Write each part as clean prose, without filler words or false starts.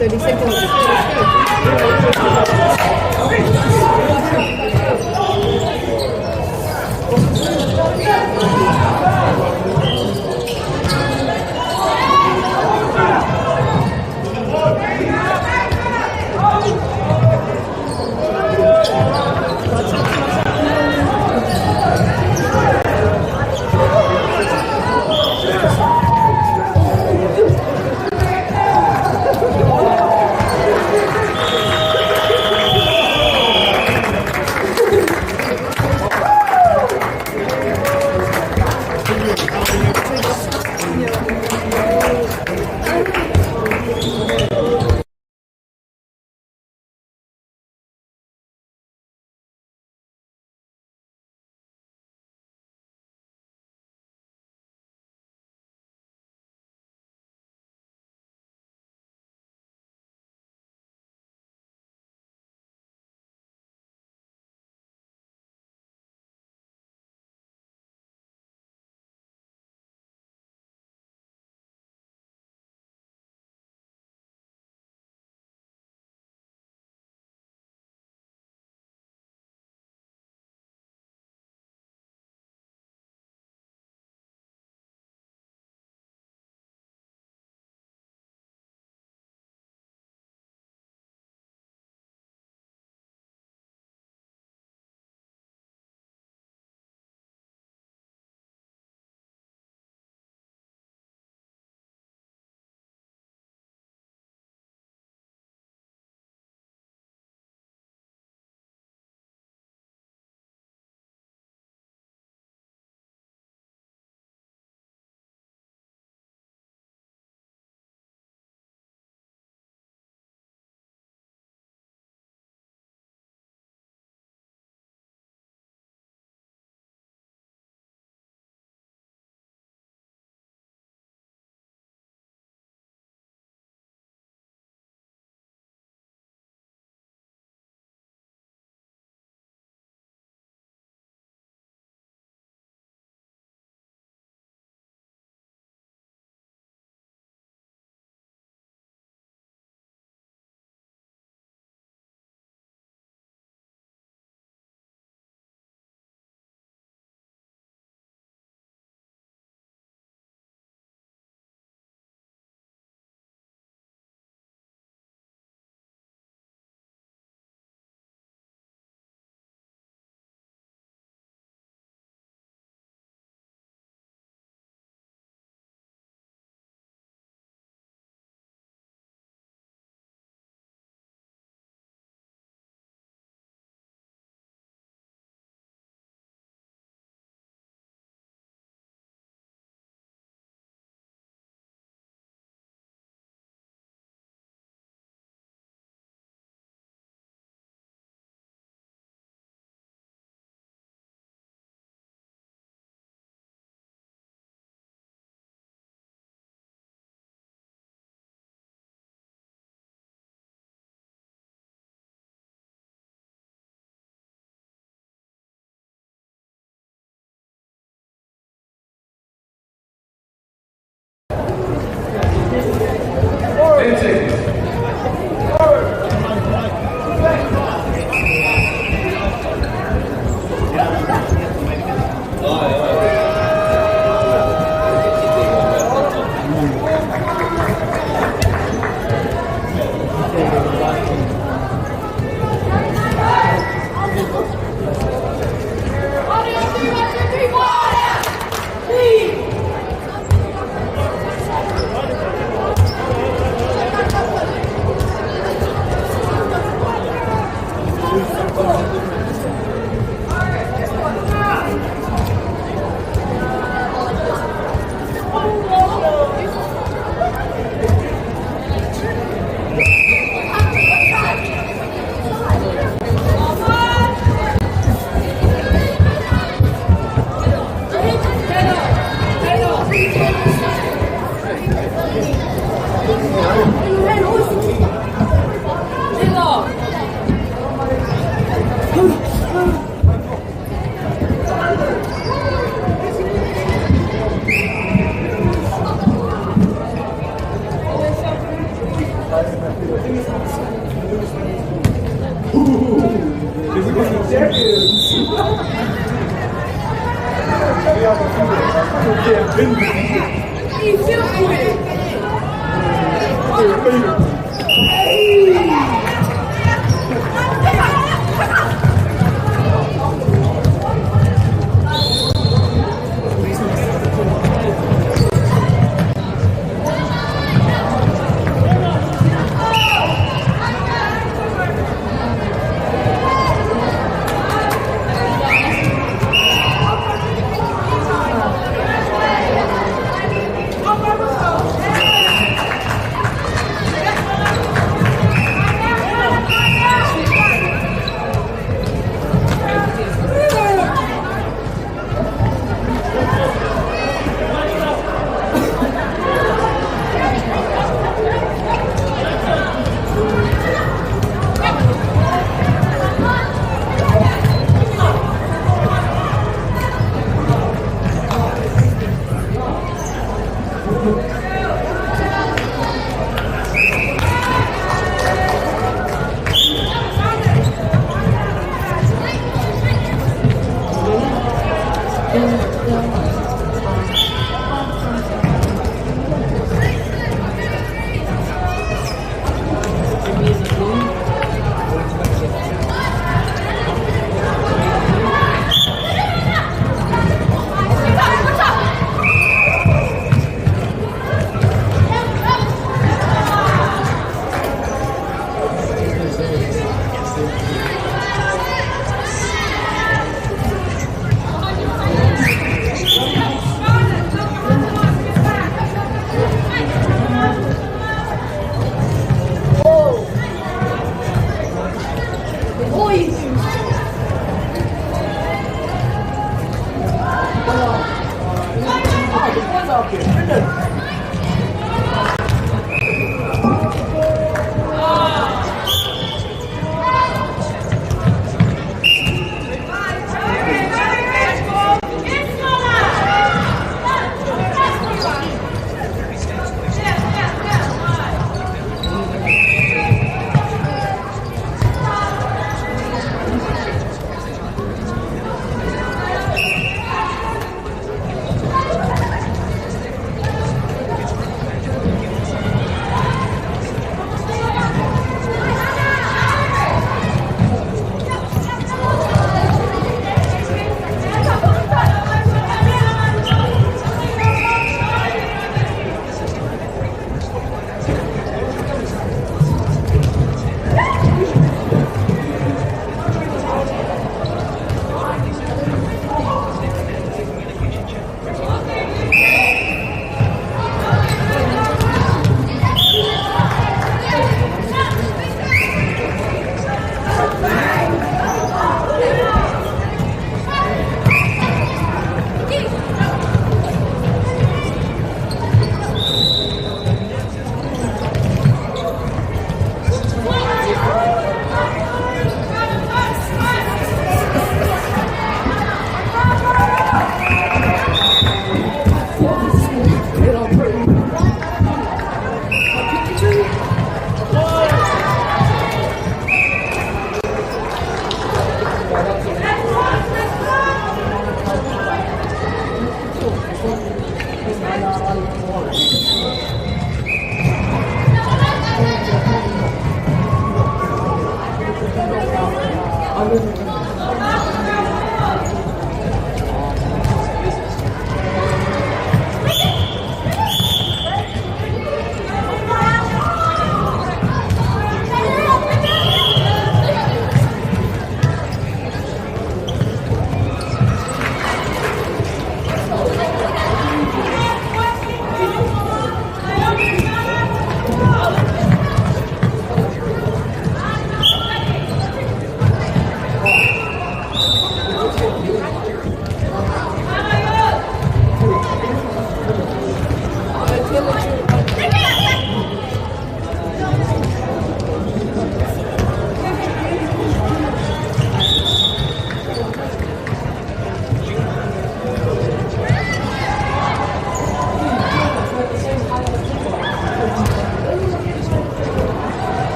30 seconds. Let's go.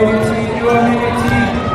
miniti, 9 miniti.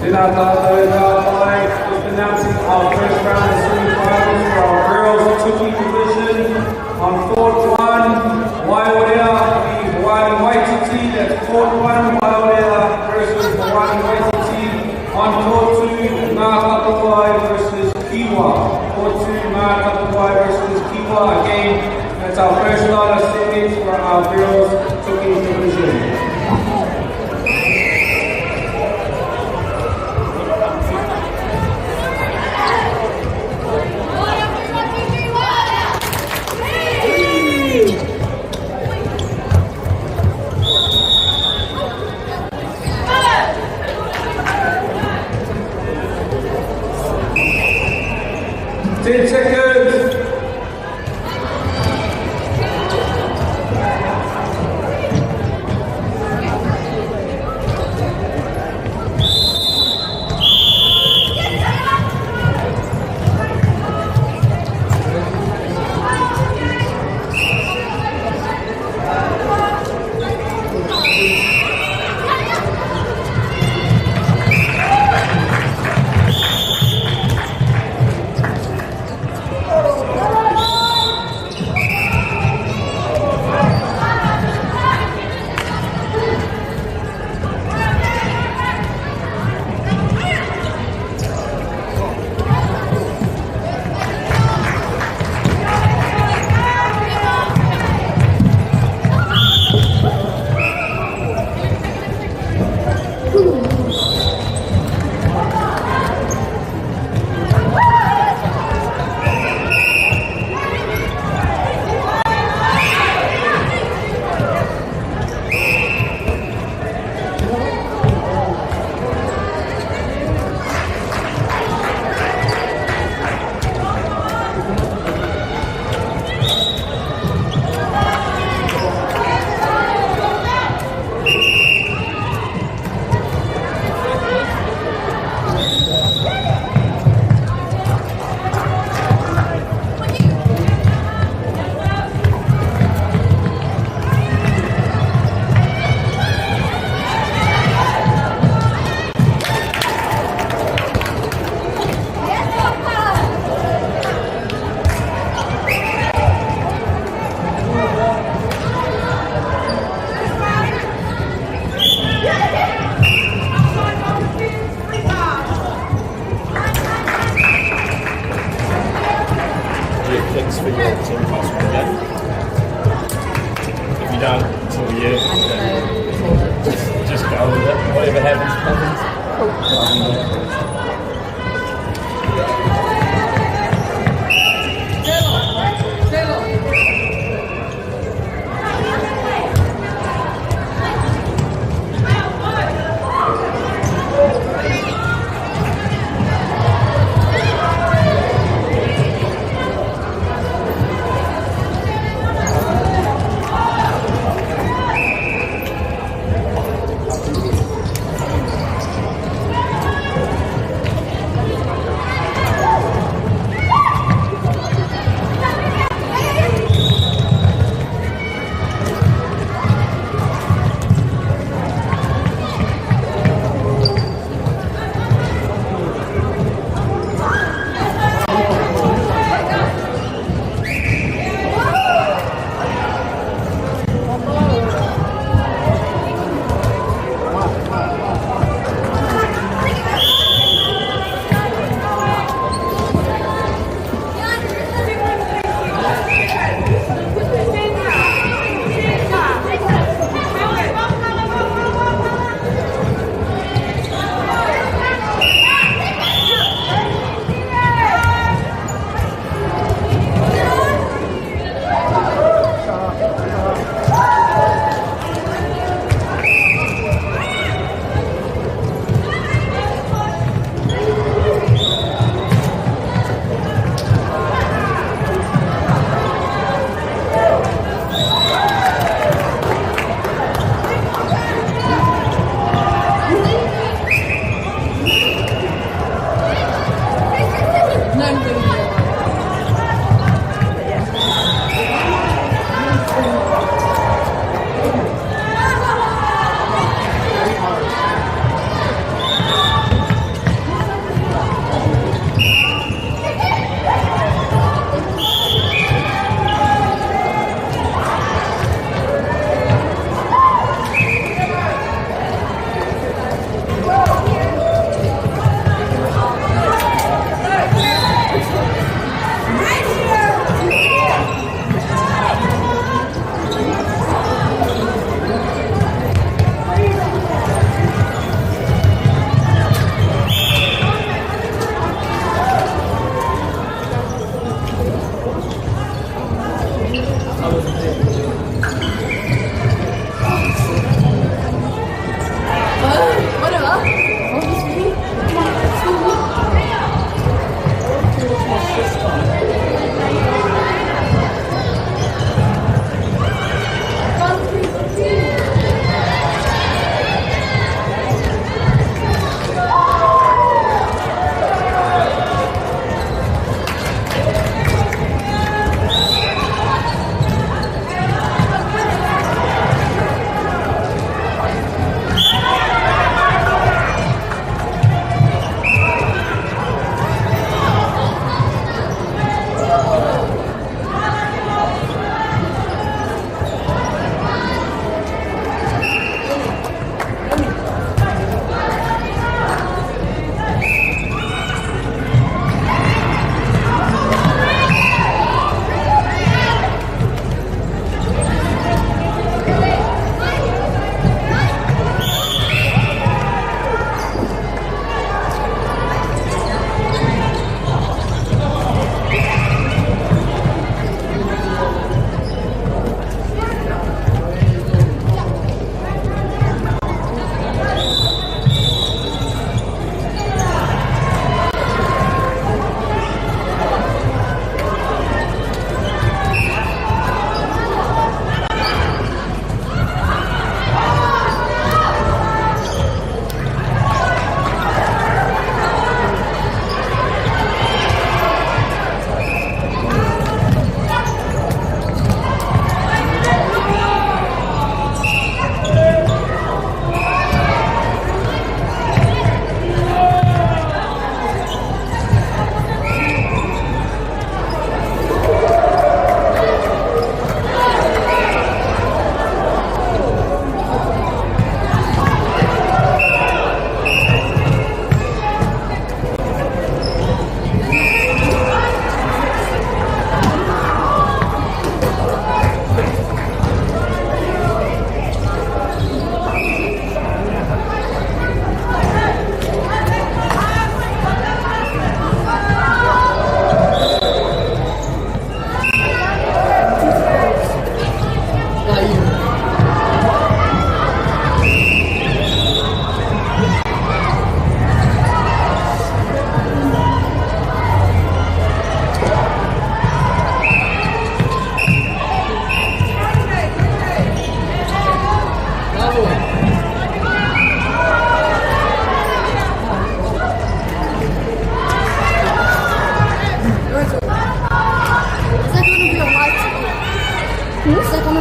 Tēnā tātou ka pai, just announcing our first round of semi-finals for our girls Tuki division on court 1, Waiorea v Hoani Waititi, that's court 1, Waiorea versus Hoani Waititi. On court 2, Ngā Tapuwae versus Kiwa. Court 2, Ngā Tapuwae versus Kiwa. Again, that's our first lot of semis for our girls Tuki division. 10 seconds.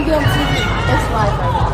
be on TV. It's live right now.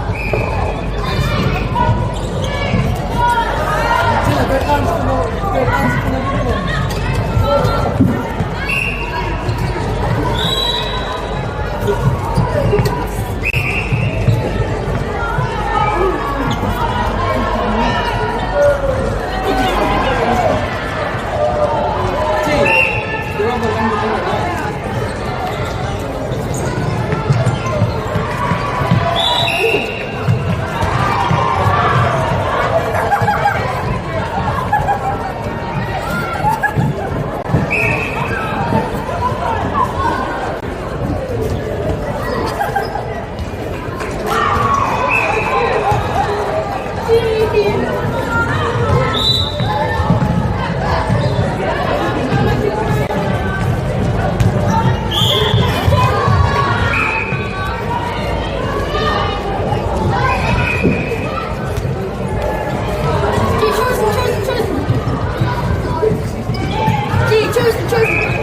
Gee, chosen, chosen, chosen. Gee, chosen, chosen.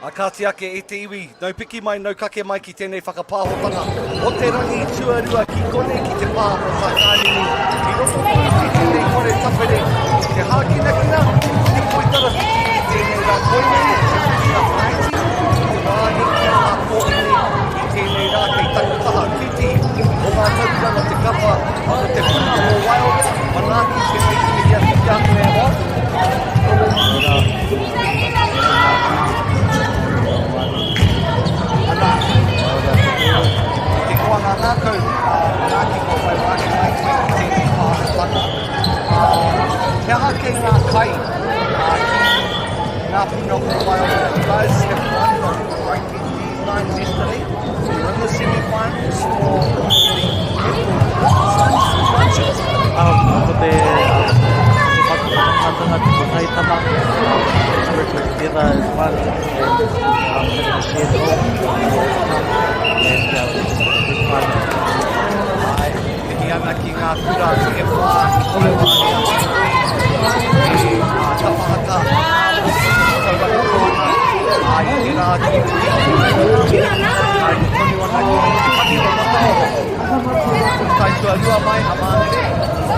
A kāti ake e te iwi, nau piki mai, nau kake mai ki tēnei whakapāhotanga o te rangi tuarua ki konei ki te pā o Tākārini i roto tonu ki tēnei whare tapere, te hākinakina, te poitarawhiti i tēnei rā. Koinei te whiringa whāiti ki te wāhi ki ngā kōhine i tēnei rā kei taku taha whiti o ngā tauira no te kapa o te puna o Waiorea, manaaki tēnei te mihi atu ki a koe e hoa. Ana, te koa ngā ngākau, manaaki kua whai wāhi mai koe ki tēnei pāhotanga. He aha kei ngā kai ki ngā puna o Waiorea? You guys have won the rugby league nines yesterday. You won the semi-finals for the Ko te whakatanga te kotahitanga, it's working together as one and having a shared goal and good time. Ai, mihi ana ki ngā kura e whā i kore wāhi atu i ngā tapahata o te tauranga moana, ā, i tērā atu i te ai tonu ana ki te pani o Mataoho. Tae tuarua mai a Māngere,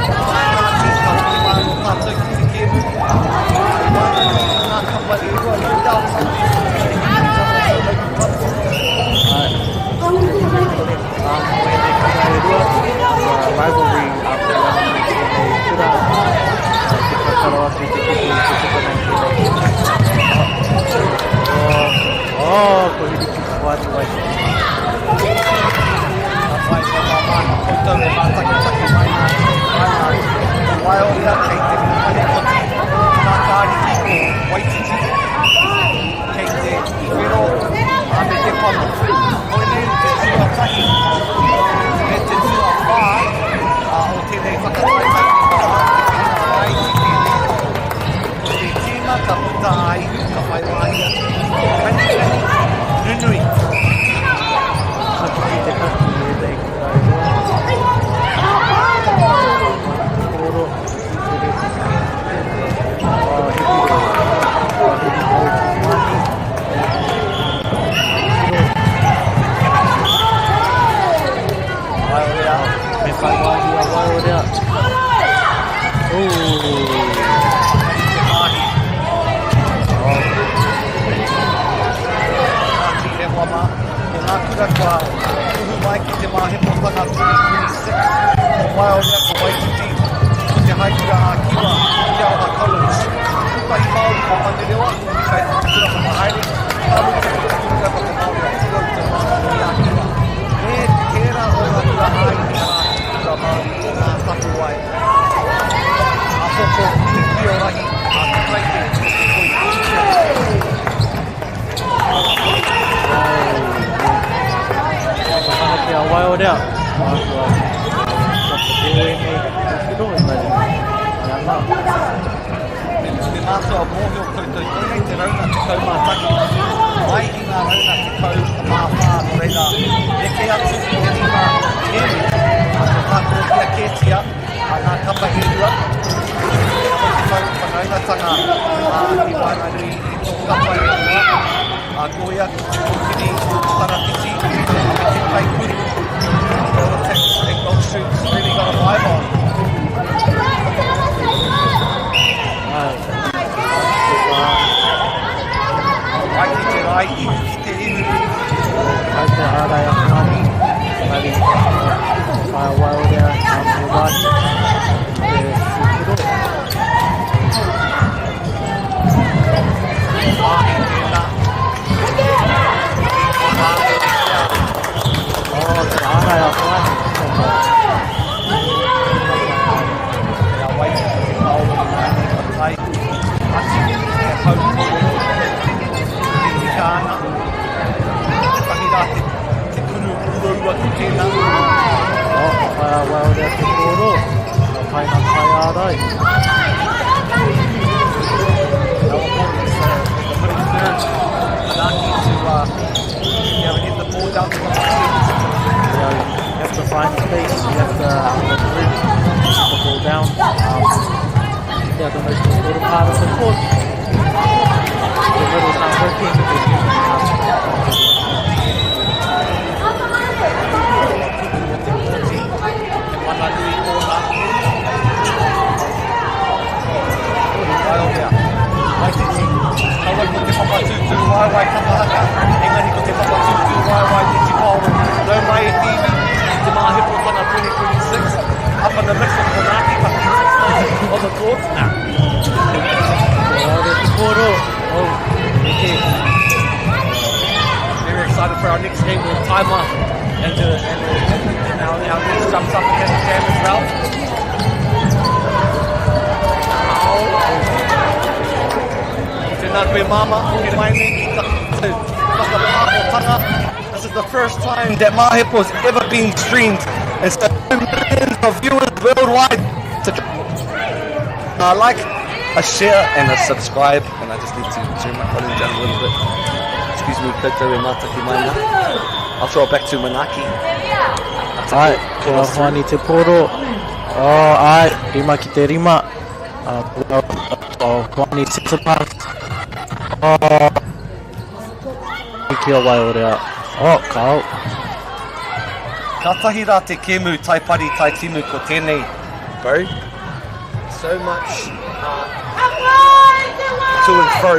ā, kāti ka hoki mai anō tātou ki te kēmu. I waenganui i ngā kapa e rua, no doubt, te hīkoitanga tauhaupu katoa. Āe. Ko ēnei kura e rua, it's a rivalry i waenganui i tēnei kura, te kakaro atu i te kupu i te tukuna i tēnei kēmu. Oh, oh, ko Huriki Wāti Waititi. Ka whai mō ngā māhi koutou e mātakitaki mai nā mai nā ko Waiorea kei te panekoti kākāriki o Waititi, kei te whero a me te pango. Koinei te tuatahi me te tuawhā o tēnei whakataetae i ngā rā te whiringa whāiti tēnei. Ko te tīma ka puta a Ihu ka whai wāhi atu ki te kanikani nunui. Ka kiki te kaki i ēnei kura e rua. Kōrero, tere. Oh, he piro. Oh, he piro ki wāhi. Piro. Waiorea. Me whai wāhi a Waiorea. Ooh. Te māhi. Oh. Kāti e hoa mā. Ko ngā kura kua kuhu mai ki te māhepotanga 2026. Ko Waiorea, ko Waititi, ko Te Haikura a Kiwa, Te Aroha College. Pūtahi Māori o Manurewa, kei te kura whakahaere, ka mutu ko te Kura Kaupapa Māori a Tiro i Te Moananui a Kiwa. Me tērā o ngā kura ā-iwi arā, kura Māori o Ngā Tapuwae. Āpōpō, te Piorahi, a Te Taite, me te Koi Whakawhanake a Waiorea, āhua whakateo ēnei kōrero, engari, e ana. Me mātua mōhio koutou, koinei te rauna 11, mai i ngā rauna 14, nō reira, neke atu i te rima kēmu, a ko tākarohia kētia a ngā kapa e rua, ko te whanaungatanga i waenganui i tō kapa e rua, a ko ia ko te kōkiri tarawhiti me te kaikuru. Politics and golf shoots really got a vibe on. Ai. Te wā. Ai ki te rai, ihu ki te ihu. Ai te ārai a Ngāti, engari, whaia waiorea, ngā momo wāhi, te titiro. Wāhi tēnā. Oh, te ārai a Ngāti. Kia Waititi te pao i ngā tai atu te hau kororo e tika ana. Tetahi rā te, te kuru uaua ki tēnā. Oh, ka whai a Waiorea te kōrero, ka pai ngā kaiārai. Now important uh, the middle third, Manaki to be able to get the ball down to the box. Yeah, you have to find space, you have to move the ball down. Yeah, the most important part of the court. middle's not working, then you can He mana nui tōna. Waiorea. Waititi. Kaua ko te papa tūtū waewae kapa haka, engari ko te papa tūtū waewae te tipaoro. Nau mai e te iwi, ki te Māhepotanga 2026, up in the mix with Manaaki Whakititi on the court. Nah. Waiorea te koro. Oh, okay. Very excited for our next game with Taima and, uh, and, and, and our, our next jumps up and has a jam as well. Tēnā koe māma, hoki mai nei ki ta whakapāhotanga. This is the first time that Mahepo has ever been streamed. And so millions of viewers worldwide to uh, like, a share and a subscribe. And I just need to turn my volume down a little bit. Excuse me, koutou e mātaki mai nā. I'll throw it back to Manaki. Ai, kia hoani te poro. Oh, ai, rima ki te rima. Uh, oh, hoani center pass. Oh, ki a Waiorea. Oh, kao. Kātahi rā te kēmu Taipari Taitimu ko tēnei, bro. So much uh, to and fro.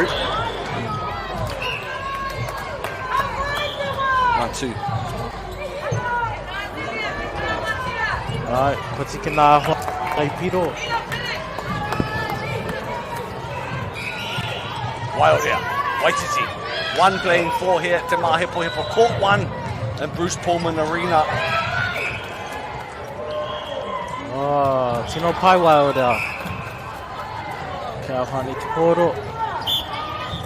One, two. Ai, ko tikina a hoa piro. Waiorea, Waititi. One playing four here at Te Māhepohepo Court 1 in Bruce Pullman Arena. Oh, tino pai Waiorea. Kia hoani te poro.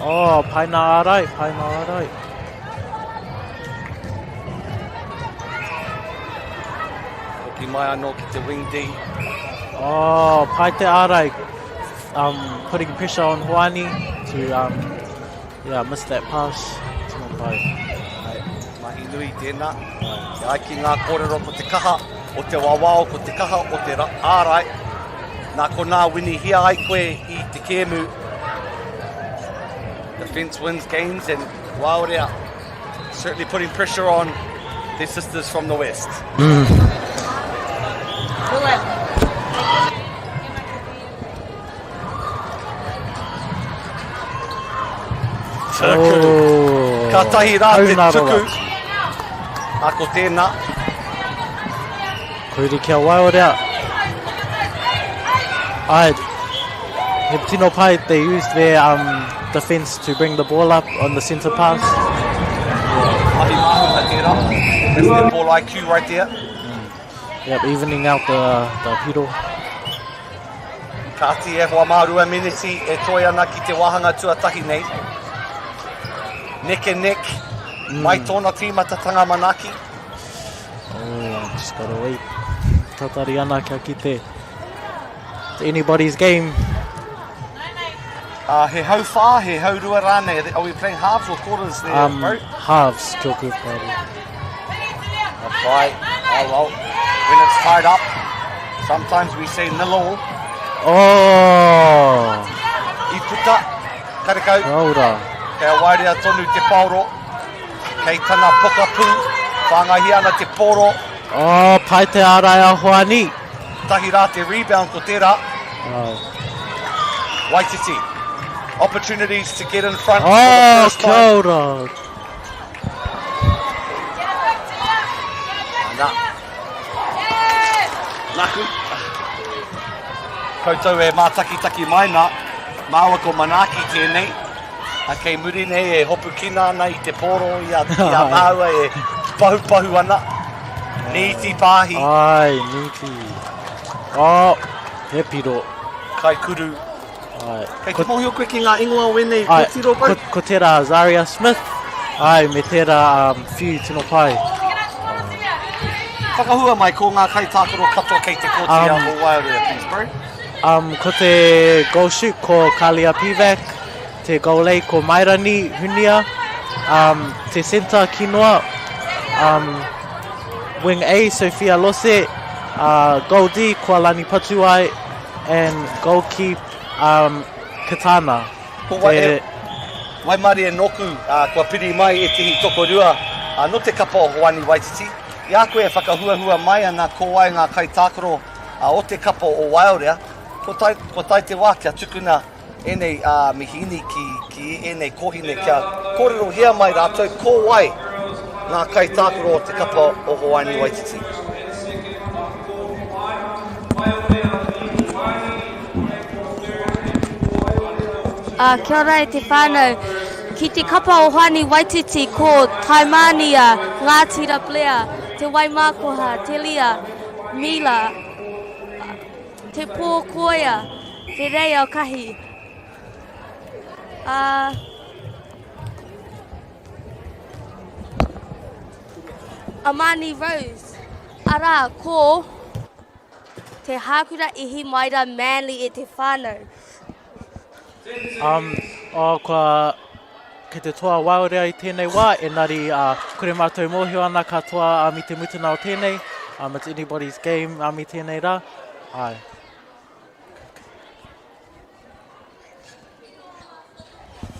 Oh, pai nā ārai, pai nā ārai. Hoki mai anō ki te wing D. Oh, pai te ārai. Um, putting pressure on Hoani to um, yeah, miss that pass. Tino pai. Ai, mahi nui tēnā. E ai ki ngā kōrero ko te kaha o te wawao, ko te kaha o te ārai. Nā konā winihia ai koe i te kēmu. Defense wins games and Waorea certainly putting pressure on their sisters from the west. Mm. Tuku. Oh. Ka tahi rā te tuku. A ko tēnā. Kuri kia waiorea. Ai, he tino pai, they used their um, defense to bring the ball up on the centre pass. Mahi māhunga tērā. That's their ball IQ right there. Yep, evening out the, the piro. Kāti e hoa mā rua miniti e toe ana ki te wāhanga tuatahi nei. Neck and neck. Mm. Mai tōna tīmatatanga Manaaki. Oh, just gotta wait. Tatari ana kia kite. It's anybody's game. Uh, he hauwhā, he haurua rānei. Are we playing halves or quarters there, um, bro? Halves, kia koutou. Right. Oh, well, when it's tied up, sometimes we say nil all. Oh! I puta, karekau. Kia ora. Kei a Waerea tonu te paoro. Kei tana pokapū, whāngaihia ana te poro. Oh, pai te ārai a Hoani. Tahi rā te rebound ko tērā. Oh. Waititi. Opportunities to get in front oh, for the first kia time. ora. Nā. Naku. Koutou e mātakitaki mai nā. Māua ko Manaaki tēnei. A kei muri nei e hopukina ana i te pōro i a, i a māua e pahupahu ana. Nīti pāhi. Ai, nīti. Oh, he piro. Kai kuru. Ai. Kei te mōhio koe ki ngā ingoa o ēnei Ai, kōtiro, ko, bro? ko tērā Zaria Smith. Ai, me tērā um, Whiu tino pai. Whakahua mai ko ngā kaitākaro katoa kei te kōti um, o Waiorea, please, bro. Um, ko te goal shoot ko Kalia Pivak, te goal A ko Mairani Hunia, um, te centre Kinoa, um, wing A Sophia Lose, uh, goal D ko Alani Patuai, and goal keep um, Katana. Ko wai Te, e... Waimarie nōku, ā, kua piri mai ētehi tokorua nō te kapa o Hoani Waititi. I a koe e whakahuahua mai ana ko wai ngā kaitākaro o te kapa o Waiorea, kua tae, kua tae te wā kia tukuna ēnei mihīni ki, ki ēnei kōhine kia kōrerohia mai rātou ko wai ngā kaitākaro o te kapa o Hoani Waititi. Uh, kia ora e te whānau. Ki te kapa o Hoani Waititi ko Taimānia, Ngātira Blair, Te Waimākoha, Te Lia, Mila, Te Pō Koia, Te Rei Aukahi. Uh, Amani Rose, arā, ko Te Hākura Ihimaera Manly e te whānau. Um, oh, kua kei te toa waorea i tēnei wā, enari uh, kore mātou mōhio ana ka toa um, i te mutuna o tēnei. Um, it's anybody's game um, i tēnei rā. Ai.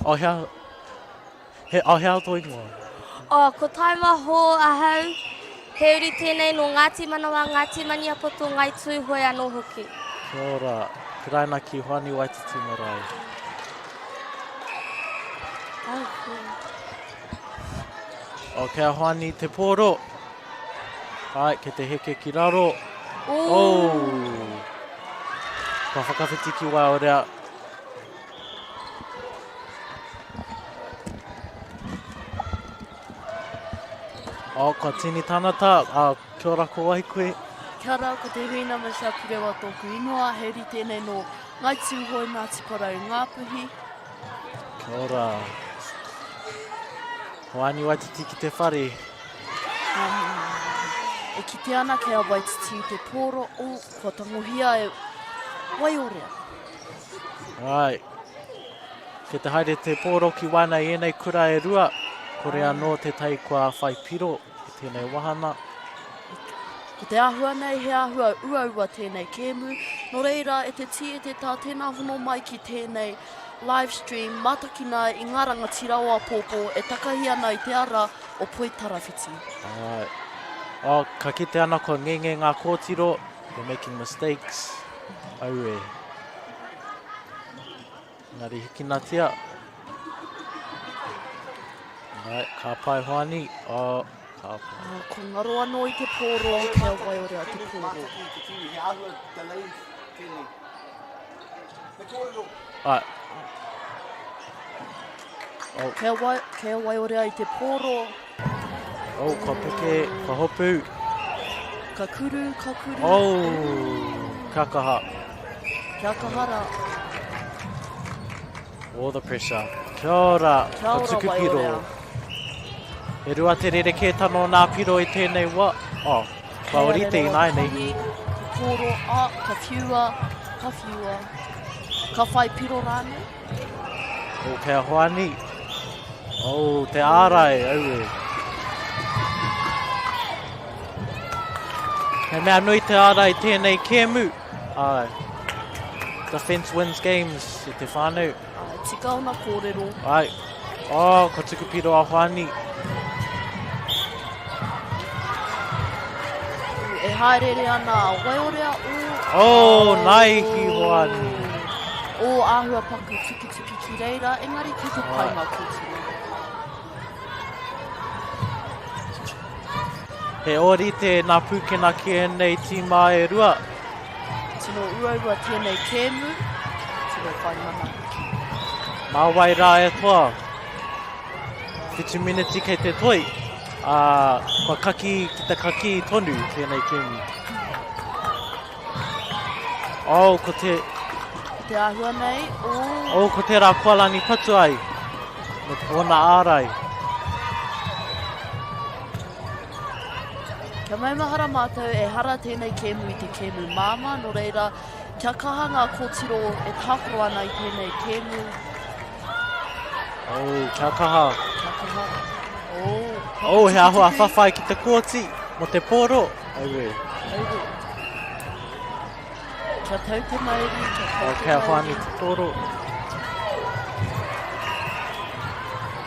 Oh, hea, he, oh, hea tō ingoa? Oh, ko Taima Hō ahau. He uri tēnei nō Ngāti Manawa, Ngāti Maniapoto, Ngāi Tūhoe anō hoki. Kia ora. Kuraina ki Hoani Waititi Marae. Oh, kia Hoani te pōro. Ai, kei te heke ki raro. Oh! Kua whakawhiti ki Waiorea. Oh, kua tini tanata. Oh, kia ora ko wai koe? Kia ora, ko Te Huina Michelle Purewa tōku ingoa, he uri tēnei nō Ngāi Tūhoe, Ngāti Porou, Ngāpuhi. Kia ora. Hoani Waititi ki te whare. E kite ana kei a Waititi te pōro o kua tangohia e Waiorea. Right. Kei te haere te pōro ki waena i ēnei kura e rua, kore anō te tai kua whai piro i tēnei wahana. Ko te āhua nei he āhua uaua tēnei kēmu, nō reira e te tī e te tā tēnā hono mai ki tēnei live stream mātakina i ngā rangatira o apōpō e takahi ana i te ara o Poitarawhiti. Alright. Oh, ka kite ana kua ngenge ngā kōtiro, they're making mistakes. Aue. Engari hikinatia. Alright, ka pai Hoani. Oh, ka pai. Oh, ko ngaro anō i te pōro, kei a Waiorea te pōro. He āhua delayed tēnei. Me kōrero. Alright. Oh. Kei a, wai, kei a Waiorea i te pōro. Oh, kua peke, kua hopu. Ka kuru, ka kuru. Oh, ka kaha. Kia kaha rā. All the pressure. Kia ora, Kia ora, tuku piro. Waiorea. He rua te rerekētanga o nā piro i tēnei wā. Oh, kua orite i nāianei. Ka pōro, a, ka whiua, ka whiua. Ka whai piro rānei? Oh, kei a Hoani. Oh, te ārai, aue. He mea nui te ārai tēnei kēmu. Ai. Defense wins games i te whānau. Ai, tika ona kōrero. Ai. Oh, ko tuku piro a Hoani. E haerere ana a Waiorea o... Oh, naihi Hoani. O āhua paku tukituki ki reira, engari ki te pai ngā kōtiro. He ōrite nā pūkena ki ēnei tīma e rua. Tino uaua tēnei kēmu, tino whai mana hoki. Mā wai rā e toa? Whitu miniti kei te toi, ā, kua kaki ki te kaki tonu tēnei kēmu. Oh, ko te... Ko te āhua nei, oh. Oh, ko tērā Kualani patu ai, me tōna ārai. Kia maumahara mātou, ehara tēnei kēmu i te kēmu māmā, nō reira, kia kaha ngā kōtiro e tākaro ana i tēnei kēmu. Oh, kia kaha. Kia kaha. Oh, oh he ahua whawhai ki te kōti, mo te pōro. Aue. Aue. Kia tau te mauri, kia tau oh, te kia mauri. Kia te pōro.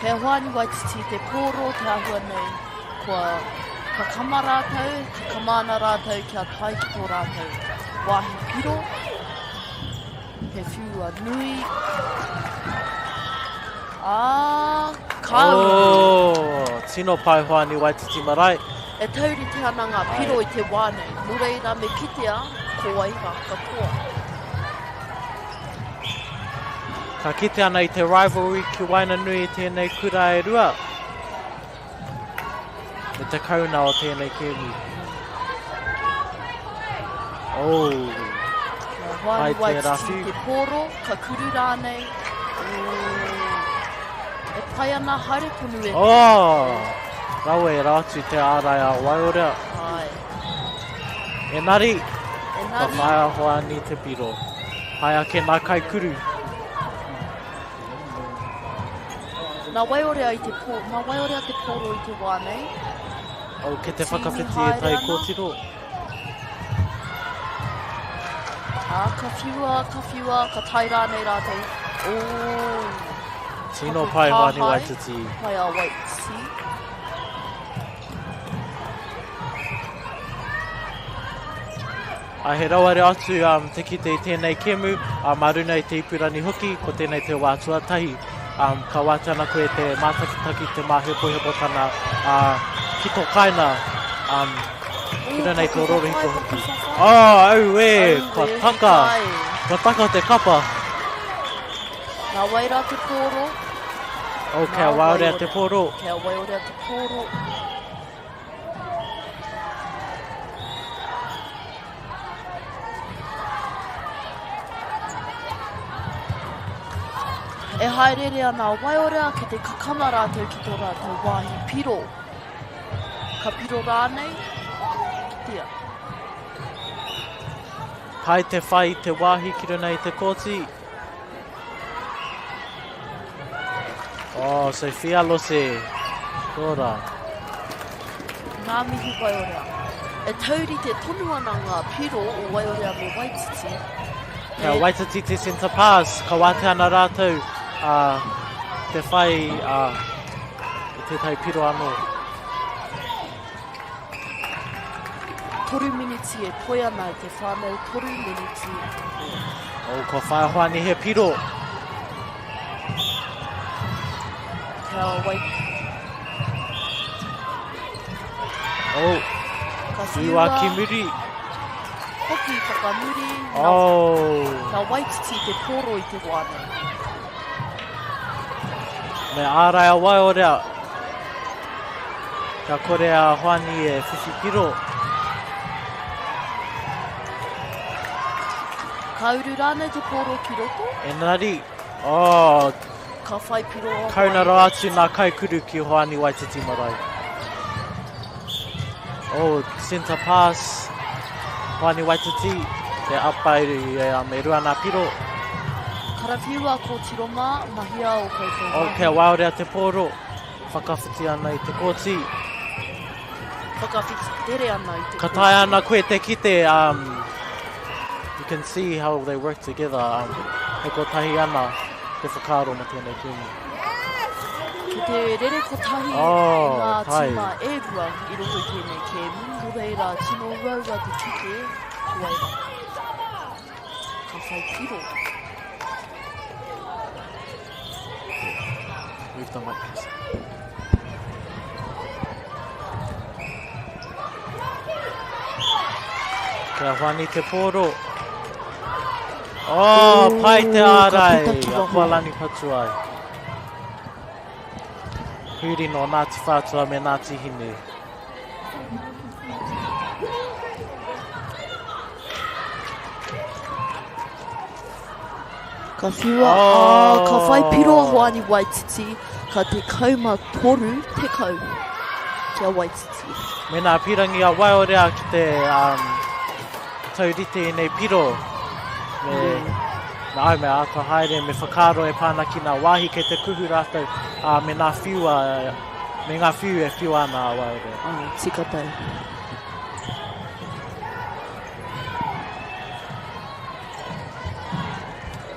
Kei a Hoani Waititi te pōro te āhua nei, kua kakama rātou, kakama ana rātou kia tae ki tō rātou wāhi piro, he whiua nui, ā, ka uru. Oh, tino pai Hoani Waititi marae. E taurite ana ngā piro i te wā nei, nō reira me kitea ko wai rā katoa. Ka kite ana i te rivalry ki waenganui i tēnei kura e rua. Me te kauna o tēnei kēmu. Oh. Hai te rawhi. Te pōro, ka kuru rānei. Oh. E pai ana haere tonu e. Oh. Rawe rātu te ārai a Waiorea. Ai. Enari, Enari. ka whaia hoani te piro. Hai ake nā kaikuru. Nā Waiorea i te pō, nā Waiorea te pōro i te wā nei. Oh, ke te whakawhiti e tai kōtiro. Ā, ka whiua, ka whiua, ka tae rānei rātou. Oh. Tino pai Hoani Waititi. Pai a Waititi. Ā, he raware atu um, te kite i tēnei kēmu, ā, mā runa i te ipurangi hoki, ko tēnei te wā tuatahi. Um, ka wātea ana koe te mātakitaki, te māhepohepotana, ā, ki tō kāinga, um, ki runa i tō rorohiko hoki. Oh, auē, kua taka, kua taka te kapa. Nā wai rā te pōro? Oh, kia waorea te pōro. Kia waorea te pōro. E haereere ana a Waiorea ki te kakama rātou ki tō rātou wāhi piro. Ka piro rānei? Kitea. Pai te whai i te wāhi ki runga i te kōti. Oh, Sophia Lose. Kia ora. Ngā mihi Waiorea. E taurite tonu ana ngā piro o Waiorea me Waititi. Kia Waititi te centre pass, ka wātea ana rātou uh, te whai uh, i tētahi piro anō. Toru miniti e toe ana i te whānau, toru miniti e toe. Oh, kua whaia hoani he piro. Kia wai. Oh, Ka whiua ki muri. Hoki whakamuri. Oh. Nā Waititi te poro i te wā nei. Me ārai a Waiorea. Kia kore a Hoani e whiwhi piro. Ka uru rānei te pōro ki roto? Engari, oh, Ka whai piro a Kauna rawa atu nā kaikuru ki Hoani Waititi Marae. Oh, centre pass. Hoani Waititi, te apa e, um, e rua nā piro. Karawhiua kōtiro mā, mahia o koutou Oh, kia waorea te pōro. Whakawhiti ana i te kōti. Whakawhiti tere ana i te kōti. Ka taea ana koe te kite, um, you can see how they work together, um, he kotahi ana te whakaaro mo tēnei kēmu. Ki te rere kotahi oh, ngā pai. tīma e rua i roto i tēnei kēmu, nō reira tino uaua te kite, ko wai rā. Ka whai piro. Move the mic, please. Kia whani te pōro. Oh, pai te ārai. A Pualani Patuai. Huri no Ngāti Whātua me Ngāti Hine. Ka whiua, oh. ā, ka whai piro a Hoani Waititi, ka 13 tekau ki a Waititi. Mēnā pīrangi a Waiorea ki te um, taurite i nei piro, me, mm. me ai, me āta haere, me whakaaro e pāna ki ngā wāhi kei te kuhu rātou, ā, me ngā whiua, me ngā whiu e whiua ana a Waiorea. Oh, tika tau.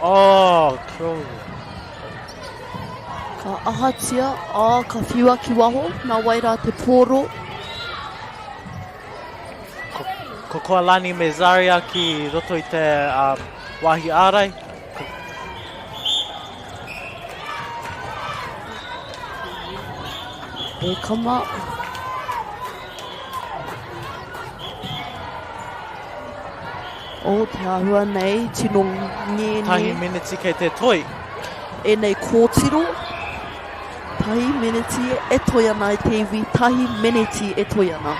Oh, cool. Ka ahatia, ā, ka whiua ki waho, nā wai rā te pōro. Ko, ko Koalani me Zaria ki roto i te um, wāhi ārai. Ko... E kama. O te āhua nei, tino ngēnē. Tahi meneti kei te toi. Ēnei kōtiro, tahi meneti e toi ana i te iwi, tahi meneti e toi ana.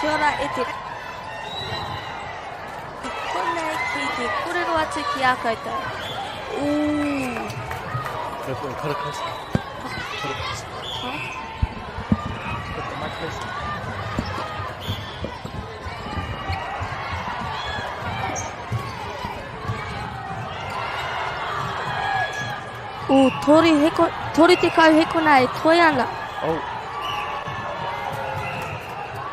Kia ora e te I konei ki te korero atu ki a koutou. Ooh. Put it closer. Put it closer. Huh? Put the mic closer. Ooh, tori heko, tori tekau hekona e toi ana. Oh.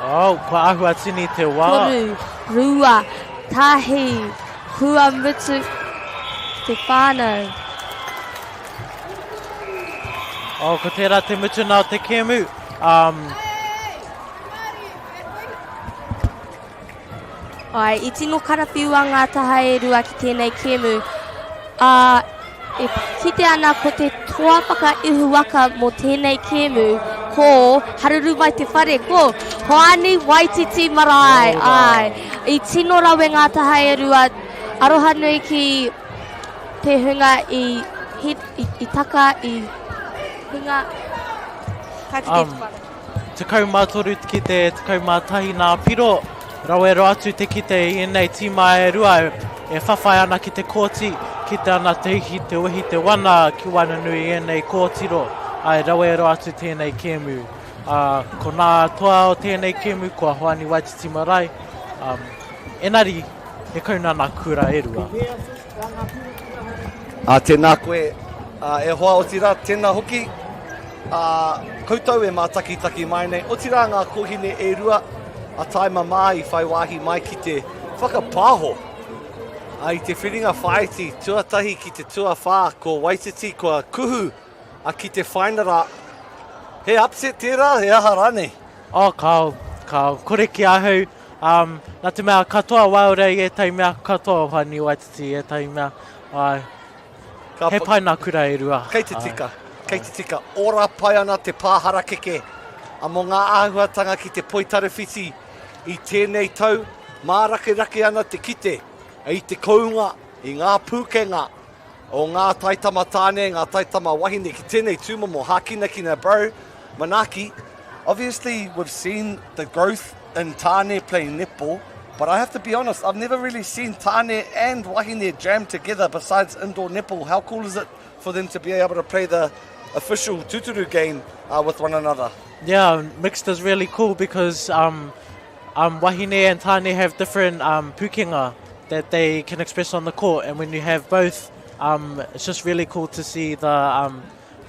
Oh, kua ahua tini te wā. Toru, rua, tahi, kua mutu te whānau. Oh, ko tērā te mutuna o te kēmu. Um, Āe, i tino karawhiua ngā taha e rua ki tēnei kēmu, ā, e kite ana ko te toa whakaihuwaka mō tēnei kēmu ko Haruru Mai Te Whare, ko Hoani Waititi Marae. Āe, i tino rawe ngā taha e rua, aroha nui ki te hunga i, i, i taka, i hinga. Ka kite te whare. 13 ki te 11 nā piro, rawe roa atu te kite i ēnei tīma e rua e whawhai ana ki te kōti, kite ana te ihi, te wehi, te wana ki waenganui i ēnei kōtiro, āe rawe roa atu tēnei kēmu. Ā, ko nā toa o tēnei kēmu kua Hoani Waititi Marae, um, enari he kauna nā kura e rua. Ā, tēnā koe, ā, e hoa, otirā, tēnā hoki, ā, koutou e mātakitaki mai nei, otirā ngā kōhine e rua a Taima mā i whai wāhi mai ki te whakapāho ā, i te whiringa whāiti tuatahi ki te tuawhā ko Waititi kua kuhu a ki te whainara. He upset tērā, he aha rānei? Oh, kāo, kāo, kore ki ahau, um, nā te mea katoa waore i ētahi mea, katoa o Hoani Waititi i ētahi mea, āe. Ka He pai nā kura e rua. Kei te tika, kei te tika. Ora pai ana te pā harakeke a mō ngā āhuatanga ki te poitarawhiti i tēnei tau, mārakerake ana te kite i te kounga, i ngā pūkenga o ngā taitama tāne, ngā taitama wahine ki tēnei tūmomo hākinakina bro, manaaki. Obviously we've seen the growth in tāne playing netball, but I have to be honest, I've never really seen tāne and wahine jam together besides indoor netball. How cool is it for them to be able to play the official tuturu game uh, with one another? Yeah, mixed is really cool because um, um, wahine and tāne have different um, pukenga that they can express on the court, and when you have both, um, it's just really cool to see the um,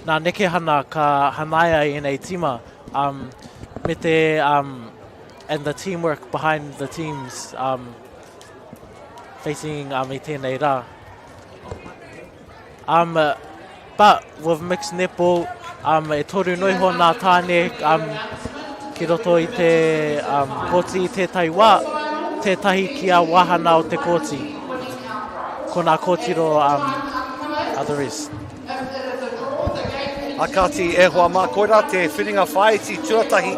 nā nekehana ka hanaia i ēnei tīma, um, me te, um, and the teamwork behind the teams um, facing um, i tēnei rā. Um, but with mixed netball, um, e toru noiho nā tāne um, ki roto i te um, kōti i tētahi wā, tētahi ki a wāhana o te kōti. Ko nā kōtiro um, are the rest. A kāti e hoa mā, koirā te whiringa whāiti tuatahi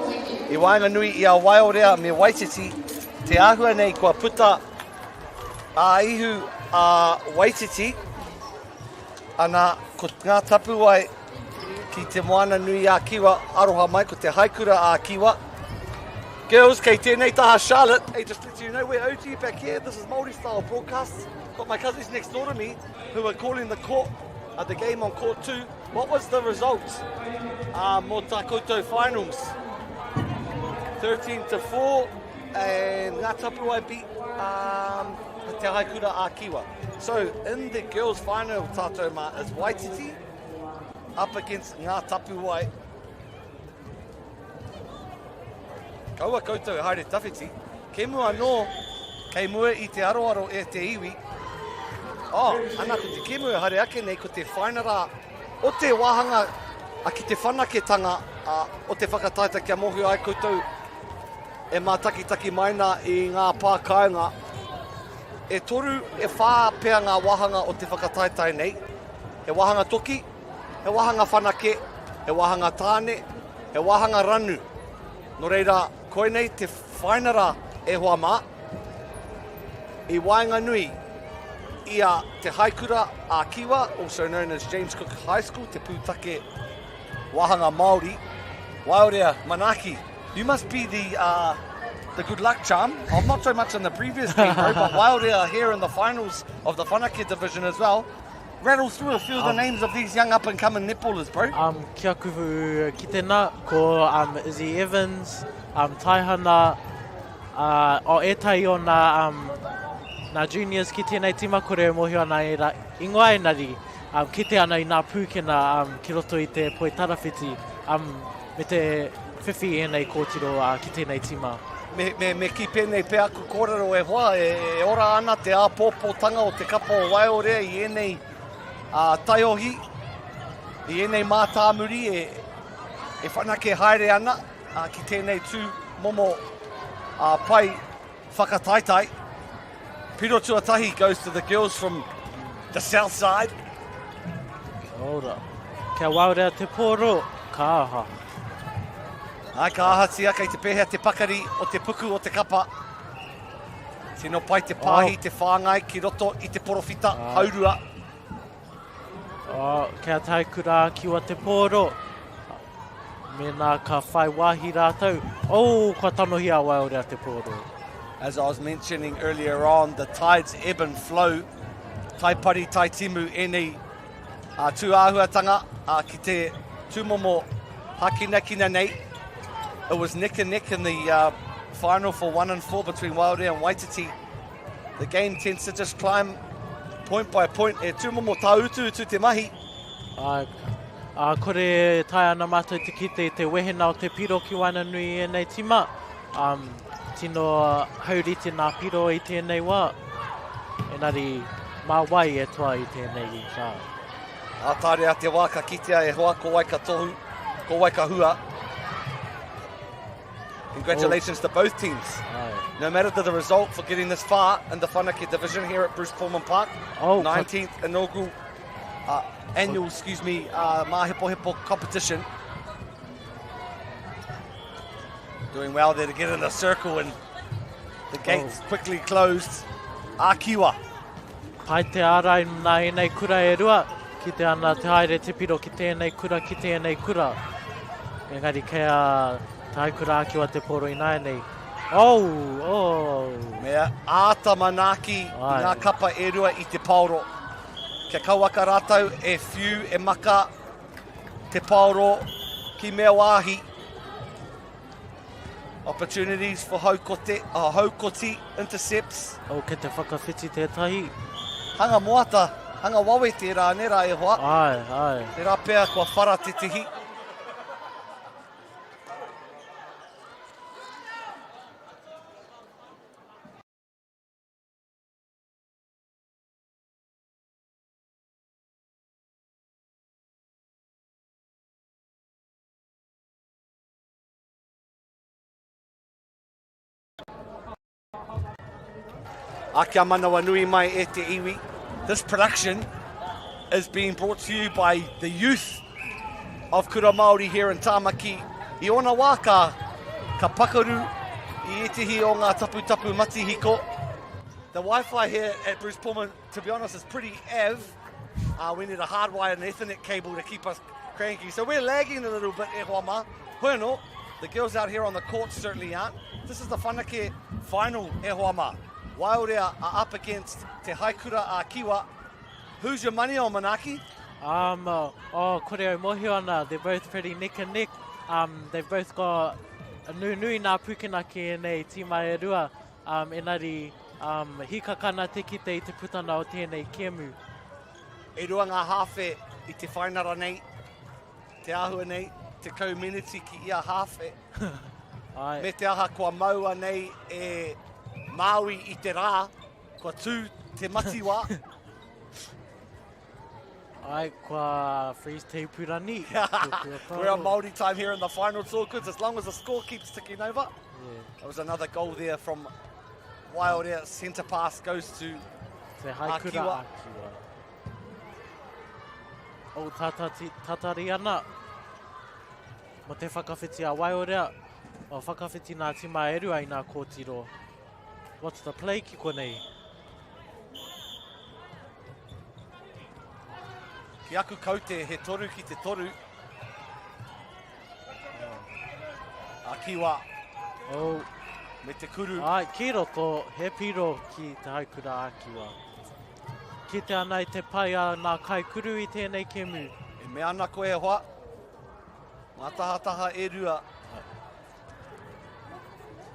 i waenganui i a Waiorea me Waititi, te āhua nei kua puta a ihu a Waititi, ana ko ngā tapuwae ki te moana nui a Kiwa, aroha mai ko te haikura a Kiwa. Girls, kei tēnei taha Charlotte, hey, just let you know we're OG back here, this is Māori style broadcast, got my cousins next door to me, who are calling the court, uh, the game on court two. What was the result uh, mō tā koutou finals? 13 to 4 and Ngā Tapuwae beat um, Te Haikura a Kiwa. So in the girls final tātou mā is Waititi up against Ngā Tapuwae. Kaua koutou e haere tawhiti. Kemu anō, kei mua i te aroaro e te iwi. Oh, ana ko te kēmu e haere ake nei ko te whainara o te wāhanga a ki te whanaketanga a, o te whakataetae kia mōhio ai koutou e mātakitaki mai nā i ngā pā kāinga. E toru, e whā pea ngā wāhanga o te whakataetae nei. He wāhanga toki, he wāhanga whanake, he wāhanga tāne, he wāhanga ranu. Nō reira, koinei te whainara e hoa mā, i waenganui i a Te Haikura a Kiwa, also known as James Cook High School, te pūtake wāhanga Māori, Waiorea Manaaki. You must be the, uh, the good luck charm. Oh, not so much in the previous game, bro, but Waiorea here in the finals of the Whanake division as well. Rattle through a few of the um, names of these young up-and-coming netballers, bro. Um, kia kuhu ki tēnā, ko um, Izzy Evans, um, Taihana, uh, o ētahi o nā, um, nā juniors ki tēnei tīma, kore e mōhio ana e ra, ingoa enari, um, kite ana i nā pūkena um, ki roto i te poi tarawhiti, um, me te whiwhi i ēnei kōtiro uh, ki tēnei tīma. Me, me, me kī pēnei pea aku kōrero e hoa, e, e ora ana te āpōpōtanga o te kapa o Waiorea i ēnei uh, taiohi, i ēnei mātāmuri e, e whanake haere ana uh, ki tēnei tū momo uh, pai whakataetae. Piro tuatahi goes to the girls from the south side. Kia ora. Kia waorea te pōro, ka aha. Ai, ka ahatia, kei te pēhea te pakari o te puku o te kapa. Tino pai te pāhi, oh. te whāngai ki roto i te porowhita, oh. haurua. Oh, kia tae kura kiwa te pōro. Mēnā ka whai wāhi rātou, oh, kua tanohia a Waiorea te pōro. As I was mentioning earlier on, the tides ebb and flow. Tai pari, tai timu, ēnei uh, tū āhuatanga uh, ki te tūmomo hakinakina nei. It was neck and neck in the uh, final for 1 and 4 between Waiorea and Waititi. The game tends to just climb point by point. E tūmomo tāutuutu te mahi. Ā, ā, kore e taea ana mātou te kite i te wehena o te piro ki waenganui i ēnei tīma. Um, tino haurite nā piro i tēnei wā. Engari, mā wai e toa i tēnei rā. Ā, taere a te wā ka kitea e hoa ko wai ka tohu, ko wai ka hua. Congratulations oh. to both teams. Aye. No matter the result for getting this far in the Whanake division here at Bruce Pullman Park. Oh, 19th inaugural uh, annual, excuse me, uh, Māhepohepo competition. Doing well there to get in the circle and the gates oh. quickly closed. Akiwa. Pai te ārai nā ēnei kura e rua, ki te ana te haere te piro ki tēnei kura, ki tēnei kura. Engari kei a Te Haikura Ākiwa te poro ināianei. Oh, oh. Mea āta manaaki i ngā kapa e rua i te paoro. Kia kauaka rātou e whiu, e maka te paoro ki mea wāhi. Opportunities for Haukote, uh, Haukoti intercepts. Oh, kei te whakawhiti tētahi. Hanga moata, hanga wawe tērā, nē rā e hoa. Ai, ai. Tērā pea kua whara tētehi. A kia manawanui mai e te iwi. This production is being brought to you by the youth of Kura Māori here in Tāmaki. I ōna wā ka, ka pakaru i ētehi o ngā taputapu matihiko. The Wi-Fi here at Bruce Pullman, to be honest, is pretty av. Uh, we need a hardwire and Ethernet cable to keep us cranky. So we're lagging a little bit, e hoa mā. Hoi anō, the girls out here on the court certainly aren't. This is the Whanake final, e hoa mā. Waiorea are up against Te Haikura a Kiwa. Who's your money on, Manaki? Um, oh, kore au mōhio ana, they're both pretty neck and neck. Um, they've both got nunui nā pūkena ki ēnei tīma e rua. Um, enari, um, hikaka ana te kite i te putana o tēnei kēmu. E rua ngā hāwhe i te whainara nei, te āhua nei, 10 meneti ki ia hāwhe. Ai. Me te aha kua maua nei e Māui i te rā, kua tū te matiwā. Ai, kua freeze te ipurani. We're on Māori time here in the final, it's all good as long as the score keeps ticking over. Yeah. That was another goal there from Waiora. Centre pass goes to Te Haikura Akiwa. Akiwa. O tatati, tatari ana. Mo te whakawhiti a Waiorea. O whakawhiti nā tima e rua i nā kōtiro. What's the play ki konei? Ki aku kaute, he toru ki te toru. A Kiwa. Oh. Me te kuru. Ai, ki roto, he piro ki Te Haikura a Kiwa. Kite ana i te pai a nā kaikuru i tēnei kemu. E mea ana koe e hoa. Ngā tahataha e rua.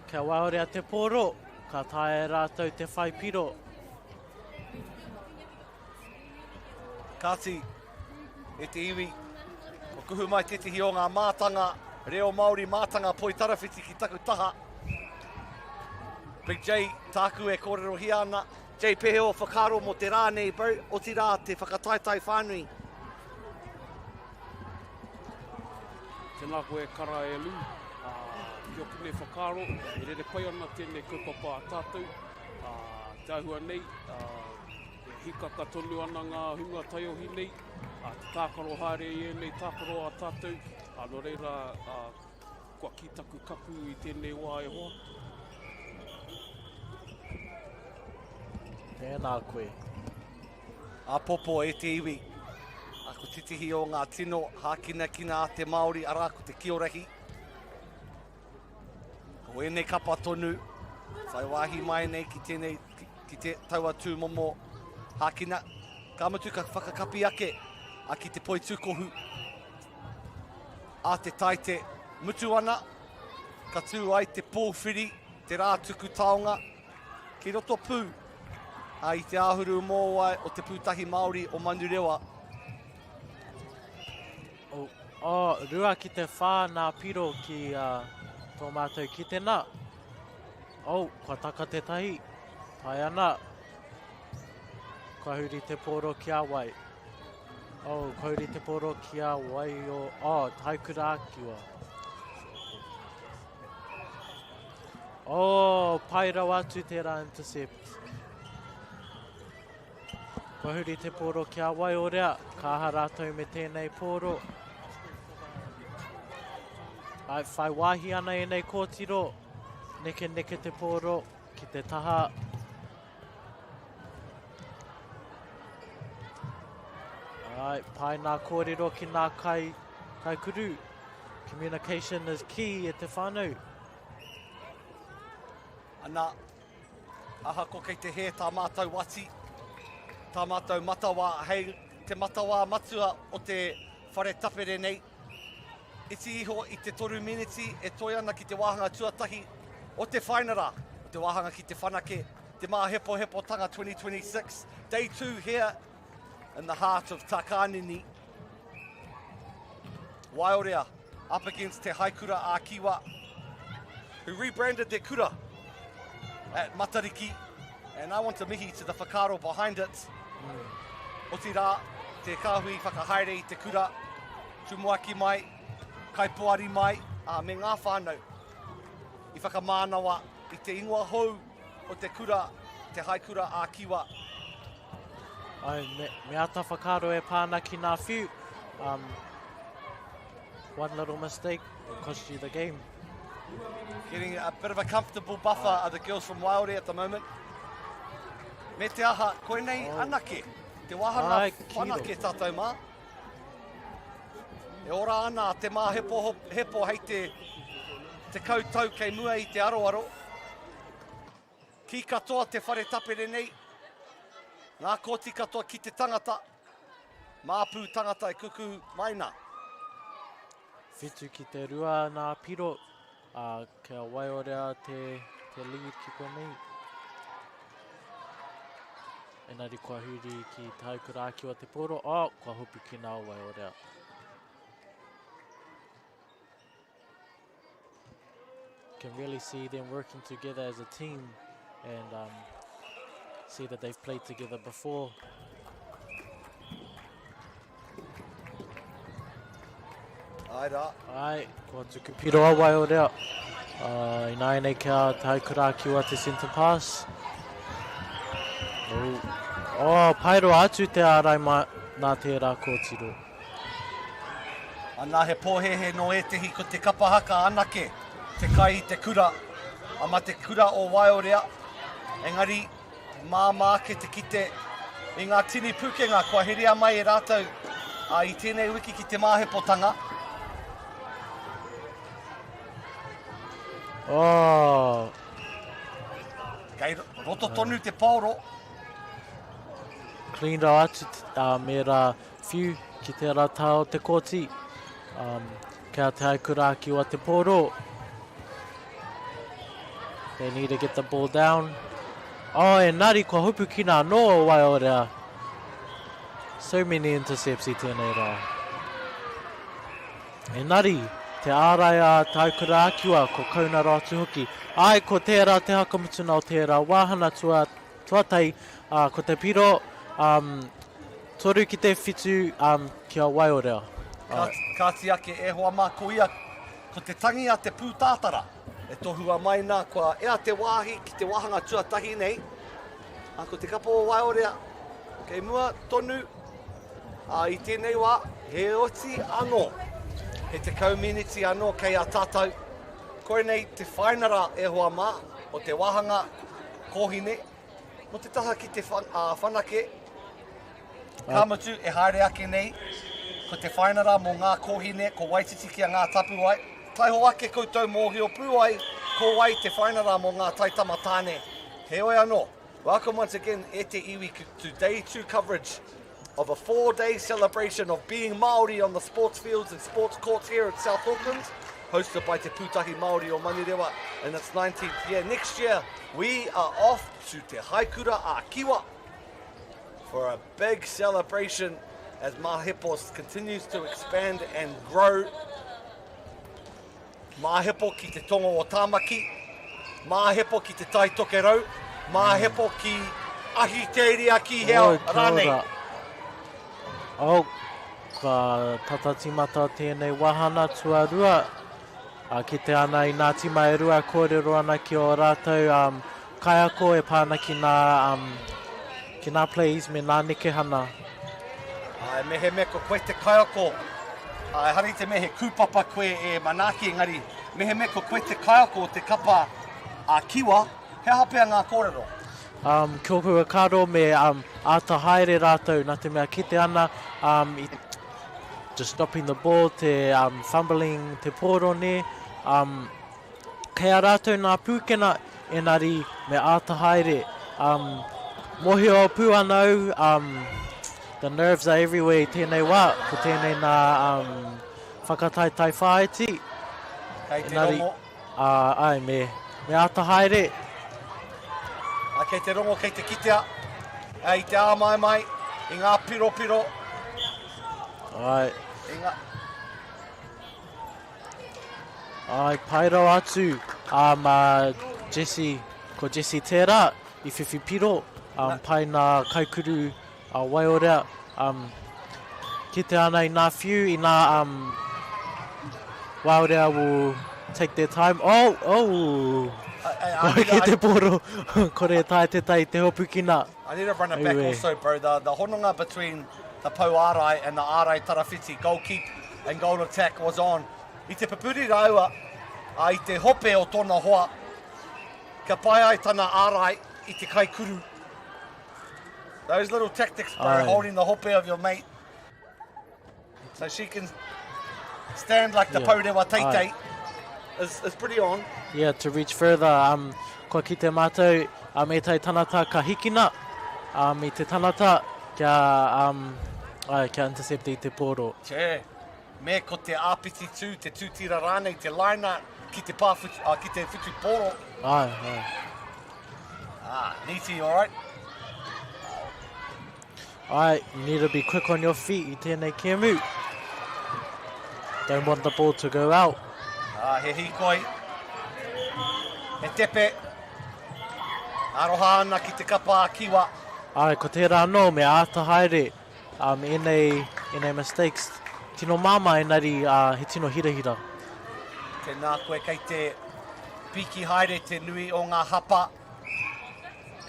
Kia waorea te pōro, ka taea e rātou te whai piro. Kāti, e te iwi, kua kuhu mai tētehi o ngā mātanga reo Māori, mātanga poitarawhiti ki taku taha. Big J, tāku e kōrerohia ana. Jay, pēhea o whakaaro mō te rā nei, bro? Otirā te whakataetae whānui. Tēnā koe e kara e Lou, ā, ki oku nei whakaaro, e rere pai ana tēnei kaupapa a tātou, ā, te āhua nei, ā, e hikaka tonu ana ngā hunga taiohi nei, ā, te tākaro haere i ēnei tākaro a tātou, ā, nō reira, ā, kua kī taku kapu i tēnei wā e hoa. Tēnā koe. Āpōpō e te iwi. Ā, ko tētehi o ngā tino hākinakina a te Māori, arā, ko te kiorahi. Ko ēnei kapa tonu, whai wāhi mai nei ki tēnei, ki, ki te taua tūmomo hākina. Ka mutu ka whakakapi ake a ki te poitūkohu a te taite. Mutu ana, ka tū ai te pōwhiri, te rā tuku taonga, Ki roto pū i te āhuru mōwai o te Pūtahi Māori o Manurewa. Oh, oh, rua ki te whā nā piro ki uh, tō mātou kitena. Oh, kua taka tētahi. Pai ana. Kua huri te pōro ki a wai. Oh, kua huri te pōro ki a wai o... Oh, Taikura Akiwa. Oh, pai rawa atu tērā intercept. Kua huri te pōro ki a Waiorea, ka aha rātou me tēnei pōro. Ai, whai wāhi ana ēnei kōtiro, neke neke te pōro ki te taha. Ai, pai nā kōrero ki nā kai, kai kuru. Communication is key e te whānau. Ana, ahako kei te hē tā mātou wati, tā mātou matawā, hei te matawā matua o te whare tapere nei, iti iho i te toru miniti e toe ana ki te wāhanga tuatahi o te whainara, o te wāhanga ki te whanake, te māhepohepotanga 2026, day 2 here in the heart of Takanini. Waiorea up against Te Haikura a Kiwa, who rebranded their kura at Matariki. And I want to mihi to the whakaaro behind it. Mm. Otirā, te kāhui whakahaere i te kura, tumuaki mai, kaipoari mai, a, me ngā whānau i whakamānawa i te ingoa hou o te kura, Te Haikura a Kiwa. Ai, me, me ata whakaaro e pā ana ki ngā whiu. Um, one little mistake will cost you the game. Getting a bit of a comfortable buffer are the girls from Waiore at the moment. Me te aha, koinei oh. anake. Te wāhanga Ai, whanake tātou mā. E ora ana te māhepo hepo hei te te kautau kei mua i te aroaro. Kī katoa te whare tapere nei, ngā kōti katoa ki te tangata, māpū tangata e kuku mai nā. Whitu ki te rua nā piro, ā, kia waiorea te, te lead ki konei. Engari kua huri ki Te Haikura Ākiwa te pōro, oh, kua hopukina o Waiorea. Can really see them working together as a team and um, see that they've played together before. Āe rā. Āe, kua tuku piro a Waiorea. Uh, ināianei kia Te Haikura a Kiwa te centre pass. Oh, oh paeroa atu te ārai ma, nā tērā kōtiro. Anā, he pōhēhē nō ētehi ko te kapa haka anake te kai i te kura, a ma te kura o Waiorea, engari māmā ake te kite i ngā tini pūkenga kua heria mai e rātou a, i tēnei wiki ki te māhepotanga. Oh. Kei roto tonu te paoro. Clean rawa atu uh, me rā Whiu ki te ara tā o te kōti, um, kia Te Haikura Akiwa te pōro. They need to get the ball down. Oh, engari kua hopukina anō o Waiorea. So many intercepts i tēnei rā. Engari, te ārai a Te Haikura Akiwa, ko Kauna Roatu hoki. Ai, ko tērā te hakamutuna o tērā wāhana tua, tuatai, uh, ko te piro, um, Toru ki te whitu um, kia Waiorea. Ka, kāti ake e hoa mā, ko ia, ko te tangi a te pūtātara e tohua mai nā, kua ea te wāhi ki te wāhanga tuatahi nei, a, ko te kapa o Waiorea, kei mua tonu a, i tēnei wā, he oti anō, he 10 miniti anō kei a tātou, koinei te whainara e hoa mā, o te wāhanga kōhine, Mō te taha ki te whanake, ka mutu e haere ake nei, ko te whainara mō ngā kōhine, ko Waititi ki a Ngā Tapuwae. Taiho ake koutou mōhio pū ai ko wai te whainara mō ngā taitama tāne. Heoi anō, welcome once again e te iwi to day 2 coverage of a four-day celebration of being Māori on the sports fields and sports courts here at South Auckland, hosted by Te Pūtahi Māori o Manurewa in its 19th year. Next year, we are off to Te Haikura a Kiwa for a big celebration as Mahepos continues to expand and grow. Māhepo ki te tonga o Tāmaki, Māhepo ki te Tai Tokerau, Māhepo ki Ahitereiria ki hea Oi, kia rānei. ora. Oh, kua tata tīmata tēnei wāhana tuarua. A, kite ana i nā tīma e rua kōrero ana ki ō rātou um, kaiako e pā ana ki nā, um, ki nā plays me nā nekehana. Āe, mehemea ko koe te kaiako, ā, ehara i te mea he kūpapa koe e manaaki, engari mehemea ko koe te kaiako o te kapa a Kiwa, he aha pea ngā kōrero? Um, ki ōku whakaaro me um, āta haere rātou, nā te mea kite ana um, i just dropping the ball, te um, fumbling, te pōro nē, um, Kei a rātou nā pūkena, engari me āta haere. Um, mōhio pū ana au, um, the nerves are everywhere i tēnei wā, ko tēnei nā um, whakataetae whāiti. Kei te Engari, rongo. ā, ai, me, me āta haere. Ā, kei te rongo, kei te kitea, ā, i te āmaimai, i ngā piropiro. Ai. I ngā... Ai, pai rawa atu um, uh, Jesse, ko Jesse tērā i whiwhi piro, um, pai nā kaikuru a Waiorea, um, kite ana i nā whiu, i nā um, Waiorea will take their time. Oh, oh! Kore ki te poro, kore e tae te tai te hopukina. I need to run it back also, bro. The, the hononga between the pou ārai and the ārai tarawhiti, goal keep and goal attack was on. I te pupuri rāua, ā, i te hope o tōna hoa, kia pai ai tana ārai i te kaikuru. Those little tactics, bro, Aye. holding the hope of your mate. So she can stand like the Yeah. pourewa teitei is, is pretty on. Yeah, to reach further, um, kua kite mātou um, ētahi tangata ka hikina um, i te tangata kia, um, ai, kia intercept i te pōro. Che. Me ko te āpiti tū, te tūtira rānei, te liner ki te pā whutu, ah, ki te whutu pōro. Ai, ai. Ah, Niti, all right. Ai, you need to be quick on your feet i tēnei kēmu. Don't want the ball to go out. Ah, he hīkoi. He tepe. Aroha ana ki te kapa a Kiwa. Ai, ko tērā anō, me āta haere um, ēnei, ēnei mistakes. Tino māmā engari uh, he tino hirahira. Tēnā koe kei te piki haere te nui o ngā hapa.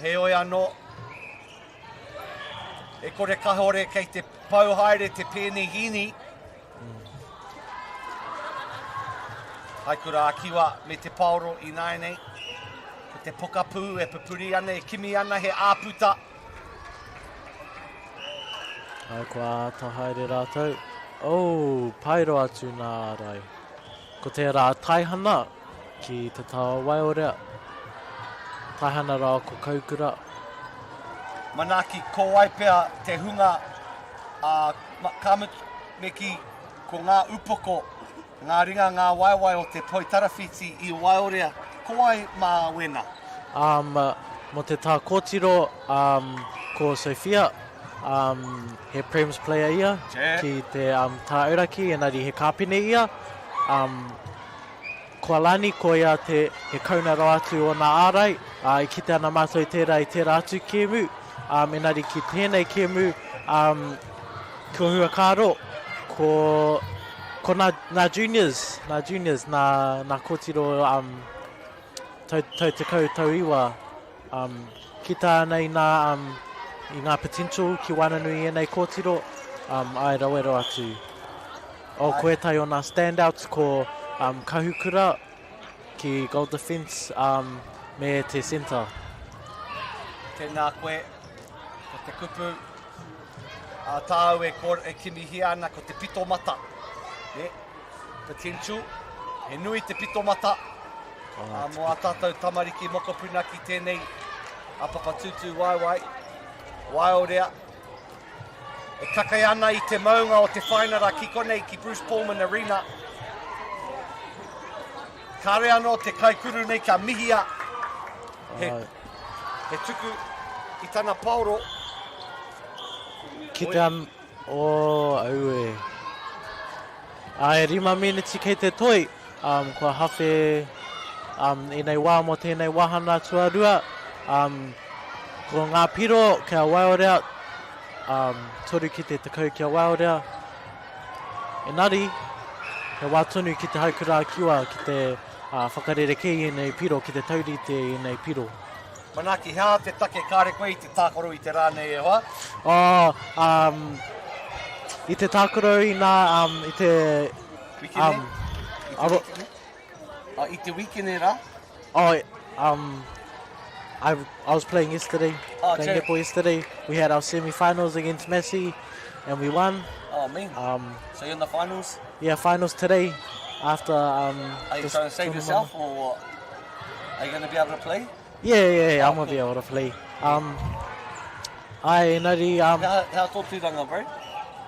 Heoi anō, e kore kahore kei te pau haere te pēnihini. Hai kura a Kiwa me te paoro ināianei. Ko te pokapū e pupuri ana, e kimi ana he āputa. Ai, kua āta haere rātou. Oh, paero atu nā ārai. Ko tērā taihana ki te taha Waiorea. Taihana rawa ko Kaukura. Manaaki, ko wai pea te hunga, ā, ka mutu, me kī, ko ngā upoko, ngā ringa, ngā waewae o te poitarawhiti i Waiorea, ko wai mā wēnā? Um, mō te tā kōtiro, um, ko Sophia, um, he Prems player ia ki te um, tā auraki, engari he kāpene ia. Um, ko Alani, ko ia te, he kauna rawa atu o nā ārai, uh, i kite ana mātou i tērā i tērā atu kēmu, um, engari ki tēnei kēmu, um, ko Huakaro, ko, ko nā, nā juniors, nā juniors, nā, nā kōtiro um, tau, tau tekau, tau iwa, um, kita ana i nā, um, i ngā potential ki waenganui i ēnei kōtiro, um, ai rawe rawa atu. O, ko ētahi o nā standouts ko um, Kahukura ki goal defence um, me te centre. Tēnā koe, ko te kupu a tāu e, kor, e kimihia ana ko te pito mata. Ne? Potential. He nui te pito mata. Oh, uh, mō a tātou tamariki mokopuna ki tēnei a Papatūtū Waewae, Waeorea. E kakai ana i te maunga o te whainara ki konei ki Bruce Pullman Arena. Kāre anō te kaikuru nei kia mihia he, he tuku i tana paoro. Ki te an, o, oh, aue. Ai, rima miniti kei te toi. Um, kua hawhe um, ēnei wā mō tēnei wāhana tuarua. Um, ko ngā piro kia waiorea, um, toru ki te tekau kia waiorea. Engari, he wā tonu ki te haukura a Kiwa ki te uh, whakarerekē i ēnei piro, ki te taurite i ēnei piro. Manaaki, he aha te take kāre koe i te tākaro i te rā nei e hoa? Oh, um, i te tākaro i nā, um, i te Wikene? Um, I te wikene? Oh, i te wikene rā? Oh, um, I, I was playing yesterday, oh, playing netball yesterday. We had our semi-finals against Messi, and we won. Oh, man. Um, so you're in the finals? Yeah, finals today. After um, Are you trying to save yourself or what? Are you going to be able to play? Yeah, yeah, yeah, oh, I'm going to be able to play. Um, ai, engari... Um, hea, hea tō tūranga, bro?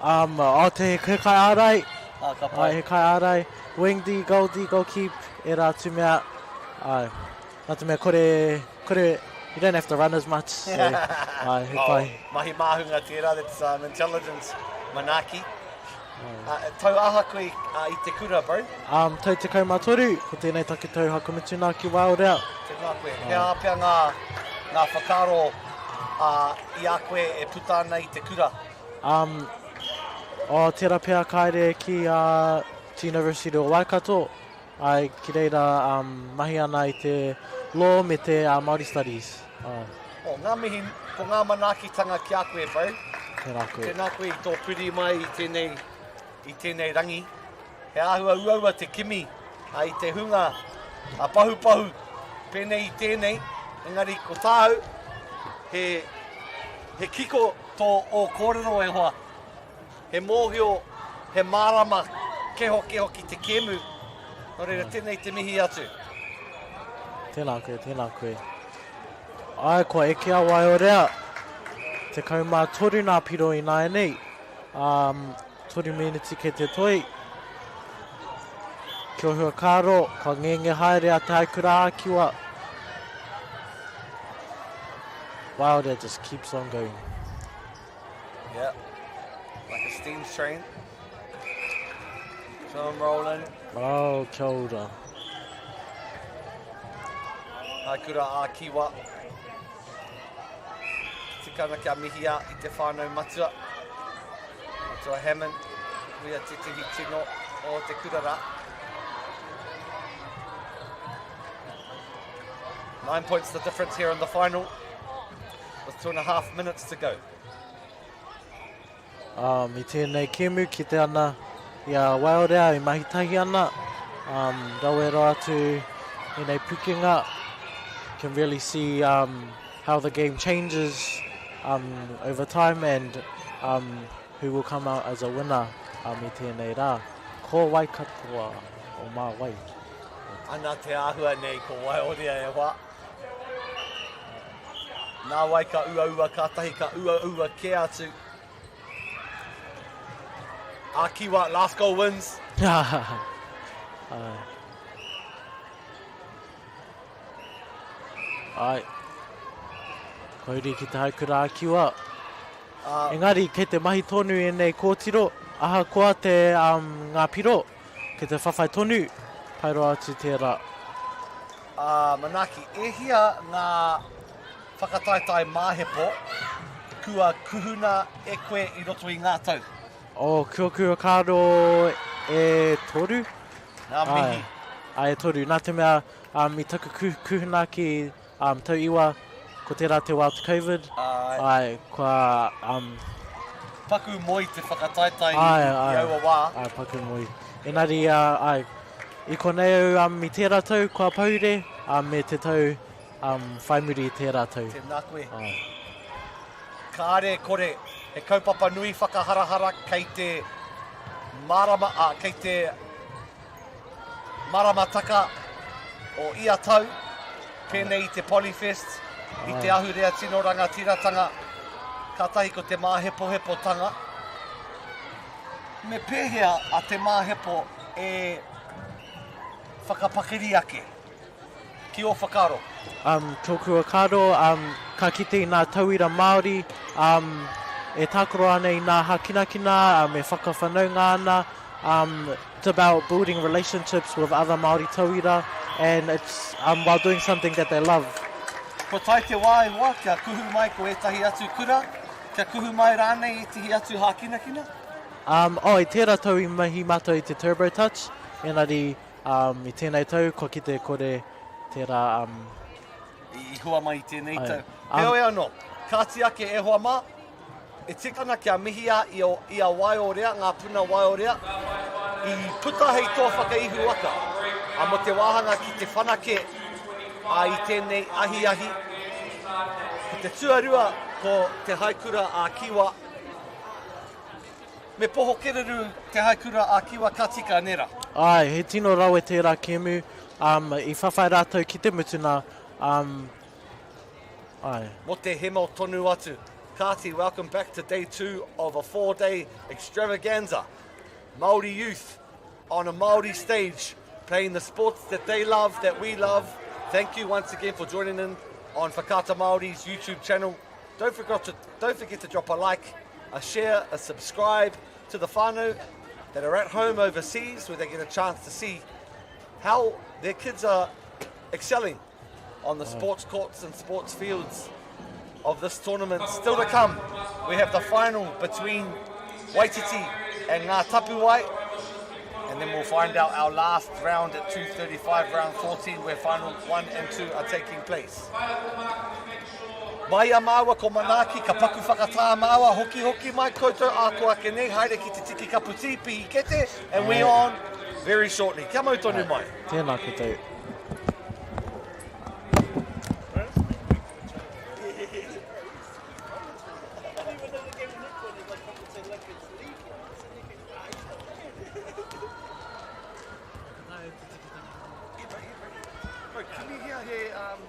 Um, oh, te he kai ārai. Ah, ka pai. Ai, he kai ārai. Wing D, goal D, goal keep, e rā atu mea. Ai, nā te mea kore, kore, you don't have to run as much. So, ai, he oh, pai. Mahi māhunga tērā, that's um, intelligence manaaki. Uh, tau aha koe uh, i te kura, bro? Um, tau 13, ko tēnei taku tau hakumituna ki Waorea. Tēnā koe. He aha pea ngā, ngā whakaaro uh, i a koe e puta ana i te kura? Um, oh, tērā pea kaere ki uh, te University o Waikato. Ai, ki reira um, mahi ana i te law me te uh, Māori Studies. Oh. Oh, ngā mihi, ko ngā manaakitanga ki a koe, bro. Tēnā koe. Tēnā koe i tō puri mai i tēnei, i tēnei rangi. He āhua uaua te kimi a, i te hunga a pahupahu pēnei i tēnei, engari ko tāu, he, he kiko tō ō kōrero e hoa. He mōhio, he mārama kehokeho ki te kēmu. Nō reira, tēnei te mihi atu. Tēnā koe, tēnā koe. Ai, kua eke a Waiorea. 13 nā piro ināianei. Um, 3 miniti kei te toi. Kia hua kāro, kua ngenge haere a Te Haikura Ākiwa. Waiorea just keeps on going. Yeah, like a steam train. So I'm rolling. Oh, kia ora. Hai kura a Kiwa. Tika ana kia mihia i te whānau matua. Matua Hammond. Koia tētehi tino o te kura rā. 9 points the difference here in the final with 2.5 minutes to go. Um, I tēnei kēmu kite ana i a Waiorea e mahi tahi ana. Um, rawe roa atu ēnei pukenga. Can really see um, how the game changes um, over time and um, who will come out as a winner um, i tēnei rā. Ko wai katoa o mā wai. Ana te āhua nei ko Waiorea e hoa. Nā wai ka uaua kātahi ka uaua kē atu. Ākiwa, last goal wins. Ai. Ai. Kua uri ki te haikura ākiwa. Engari, kei te mahi tonu ēnei kōtiro, ahakoa te um, ngā piro, kei te whawhai tonu, pai roa atu tērā. Ā, Manaaki, e hia ngā whakataetae māhepo kua kuhuna e koe i roto i ngā tau? Oh, ki ōku whakaaro e toru. Ngā mihi. Āe, āe e toru. Nā te mea, um, i taku kuhuna ki Um, tau iwa, ko tērā te wā o te Covid. Āe. Āe, kua... Um, paku moi te whakataetae i, ai, ai, i aua wā. Āe, paku moi. Engari, uh, āe, i konei au um, i tērā tau kua paure, um, me te tau um, whai muri i tērā tau. Tēnā koe. Āe. Kāre kore, he kaupapa nui whakaharahara kei te marama, ā, kei te maramataka o ia tau, pēnei i te Polyfest, i te ahurea tino rangatiratanga, kātahi ko te māhepohepotanga. Me pēhea a Te Māhepo e whakapakari ake, ki ō whakaaro? Um, tōku whakaaro, um, ka kite i ngā tauira Māori um, e tākaro ana i ngā hākinakina, um, e whakawhanaunga ana, um, it's about building relationships with other Māori tauira and it's um, while doing something that they love. Kua tae te wā e hoa kia kuhu mai ko ētahi atu kura, kia kuhu mai rānei ētahi atu hākinakina? Um, oh, i tērā tau i mahi mātou i te Turbo Touch, engari um, i tēnei tau kua kite kore tērā... Um, I hua mai i tēnei ai. tau. Um, Heoi anō, kāti ake e hoa mā, e tika ana kia mihia i, o, i a Waiorea, ngā puna Waiorea, i puta hei toa whakaihu waka, a mo te wāhanga ki te whanake a i tēnei ahiahi. Ko te tuarua, ko te haikura a Kiwa, Me poho kereru te haikura a Kiwa ka tika, nera? Ae, he tino rawe tērā kēmu. Um, i whawhai rātou ki te mutuna. Um, ae. Mo te hemo tonu atu. Kāti, welcome back to day 2 of a 4-day extravaganza. Māori youth on a Māori stage, playing the sports that they love, that we love. Thank you once again for joining in on Whakaata Māori's YouTube channel. Don't forget to, don't forget to drop a like, a share, a subscribe to the whānau that are at home overseas where they get a chance to see how their kids are excelling on the sports courts and sports fields of this tournament. Still to come, we have the final between Waititi and Ngā Tapuwae. And then we'll find out our last round at 2.35, round 14, where final 1 and 2 are taking place. Mai a māua ko Manaaki, ka paku whakatā māua, hoki hoki mai koutou ā ko ake nei, haere ki te tiki kapu tī, pihi kete, and we on very shortly. Kia mau tonu mai. Tēnā koutou. Bro, kimihia he um,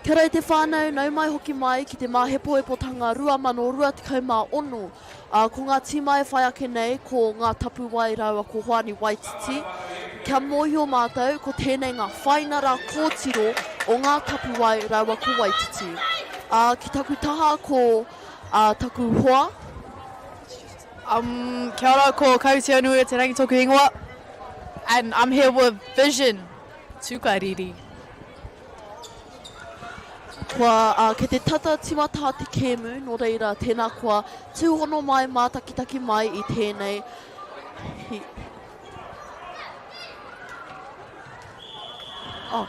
Kia ora e te whānau, nau mai hoki mai ki te Māhepohepotanga 2026. Ā, ko ngā tīma e whai ake nei ko Ngā Tapuwae rāua ko Hoani Waititi. Kia mōhio mātou, ko tēnei ngā whainara kōtiro o Ngā Tapuwae rāua ko Waititi. Ā, ki taku taha ko ā, taku hoa. Um, kia ora, ko Kauteonui o Te Rangi tōku ingoa. And I'm here with Vision Tukariri. Kua, ā, kei te tata tīmata te kēmu, nō reira, tēnā koa, tūhono mai, mātakitaki mai i tēnei. Hi. Oh.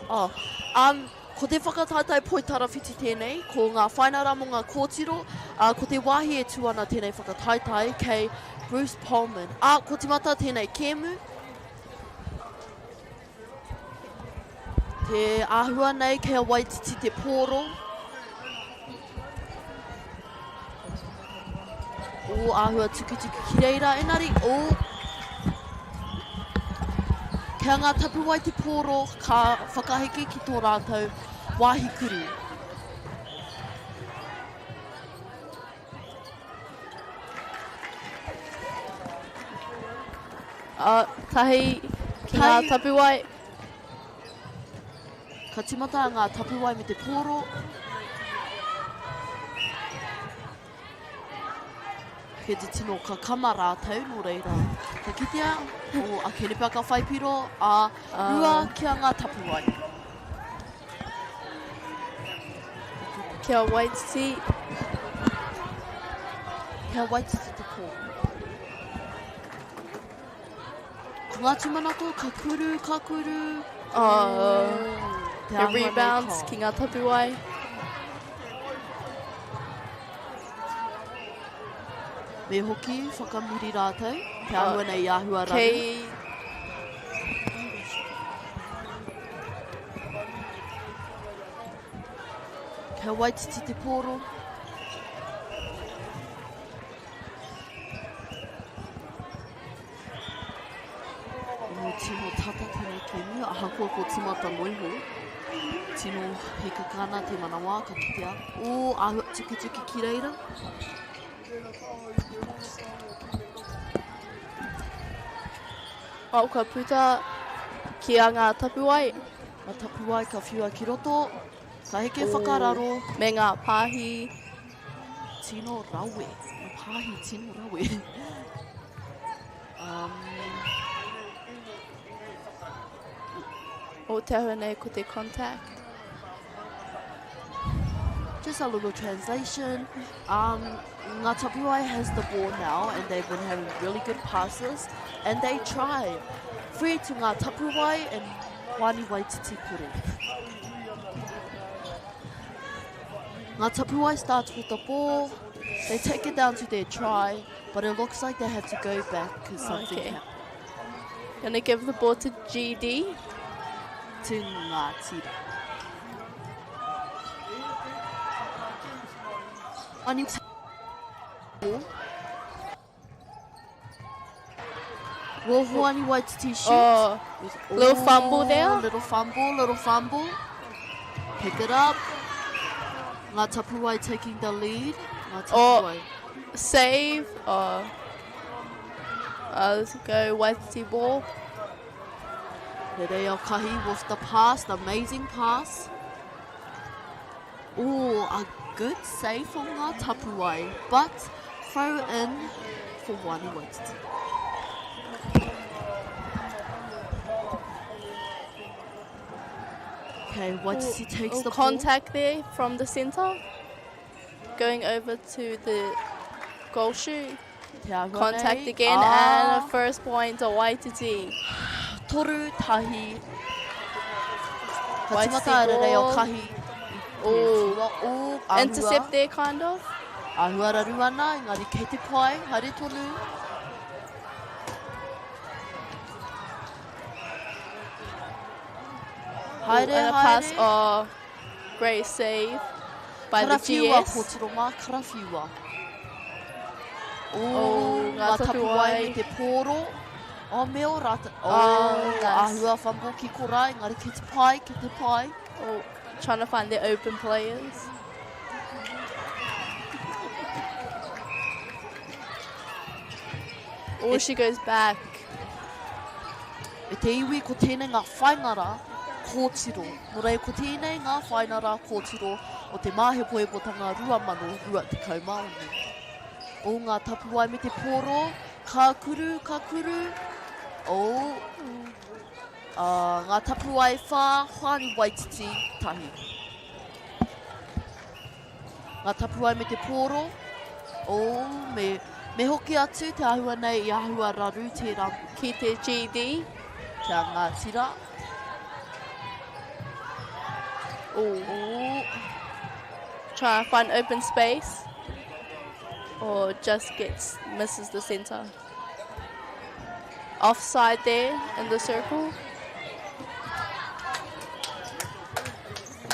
Oh. Um, ko te whakataetae poitarawhiti tēnei, ko ngā whainara mō ngā kōtiro, ā, ko te wāhi e tū ana tēnei whakataetae kei Bruce Polman. Ā, ko timata tēnei kēmu, Te āhua nei kei a Waititi te pōro. Ō āhua tukituki ki reira, engari, ō. Kei a ngā tapuwae te pōro ka whakaheke ki tō rātou wāhi kuru. Uh, tahi ki ngā tapuwae. Ka timata ngā tapuwae me te pōro. Kei te tino kakama rātou, nō reira. Ka kitea, o a Kenepa ka whai piro, a rua ki a ngā tapuwae. Kia Waititi. Kia Waititi te pō. Ko ngā tūmanako, ka kuru, ka kuru. Oh, te rebounds ki ngā tapuwae. Me hoki whakamuri rātou, te āhua nei āhua raru. Kei Kia Waititi te pōro. O tino tata tēnei kēmu, ahakoa ko Timata Moiho. Tino hikaka ana te manawa, ka kitea. O, āhua tukituki ki reira. Oh, kua puta ki a ngā tapuwae. Ngā tapuwae ka whiua ki roto, ka heke oh, whakararo. Me ngā pāhi. Tino rawe. Ngā pāhi tino rawe. um, O te ahua nei ko te contact. Just a little translation. Um, Ngā Tapuwae has the ball now and they've been having really good passes and they try. Free to Ngā Tapuwae and Wani Waititi Kore. Ngā Tapuwae starts with the ball. They take it down to their try, but it looks like they have to go back because something okay. happened. Gonna give the ball to GD. To Ngā Tira. Ani Will Hoani Waititi shoot? Oh, little fumble there. Little fumble, little fumble. Pick it up. Ngā Tapuwae taking the lead. Ngā Oh. Tapuwae. Save. Oh. Uh, let's go Waititi ball. Rere Okahi with the pass, the amazing pass. Oh, a good save from Ngā Tapuwae, but throw in for Wani Waititi. Okay, Waititi takes Oh, the contact there from the centre. Going over to the goal shoot. ball. Te āhua Contact nei. again Ah, and a first point to Waititi. Toru tahi. Ka Waititi timata a Rere ball. Okahi. Oh. Oh, āhua. Intercept there kind of. Āhua raru ana, engari kei te pai, haere tonu. Haere, and a pass. haere. Oh, great save by the Karawhiua, GS. kōtiro mā, karawhiua. Oh, Oh, ngā ngā tapuwae tapuwae. me te pōro. Oh, me o rātou. Oh, oh nice. Āhua fumble ki korā, engari ki te pai, ki te pai. Oh, trying to find the open players. Oh, she goes back. E te iwi, ko tēnei ngā whainga rā, kōtiro. Nō reira, ko tēnei ngā whainga rā kōtiro o te Māhepohepotanga 2026. O ngā tapuwae me te pōro, ka kuru, ka kuru, o uh, ngā tapuwae whā, Hoani Waititi, tahi. Ngā tapuwae me te pōro, oh, me, me hoki atu te āhua nei i āhua raru tērā. Ki te GD. Kia ngā tira. Oh. oh. Try to find open space. Or just gets misses the centre. Offside there in the circle.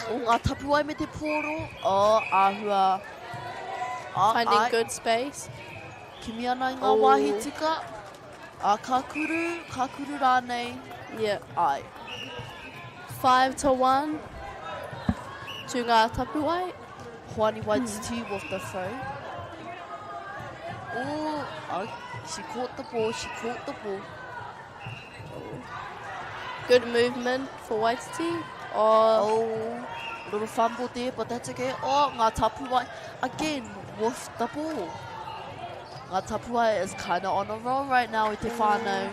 O ngā tapuwae me te pōro, o āhua... A, Finding ai, good space. Kimi ana i ngā oh. wāhi tika. A, ka kuru, ka kuru rānei. Yeah. Ai. 5 to 1 to ngā tapuwae. Hoani Waititi mm. with the throw. Oh, oh, she caught the ball, she caught the ball. Good movement for Waititi. Oh. oh, little fumble there, but that's okay. Oh, Ngā Tapuwae, again, with the ball. Ngā Tapuwae is kind of on a roll right now with te whānau.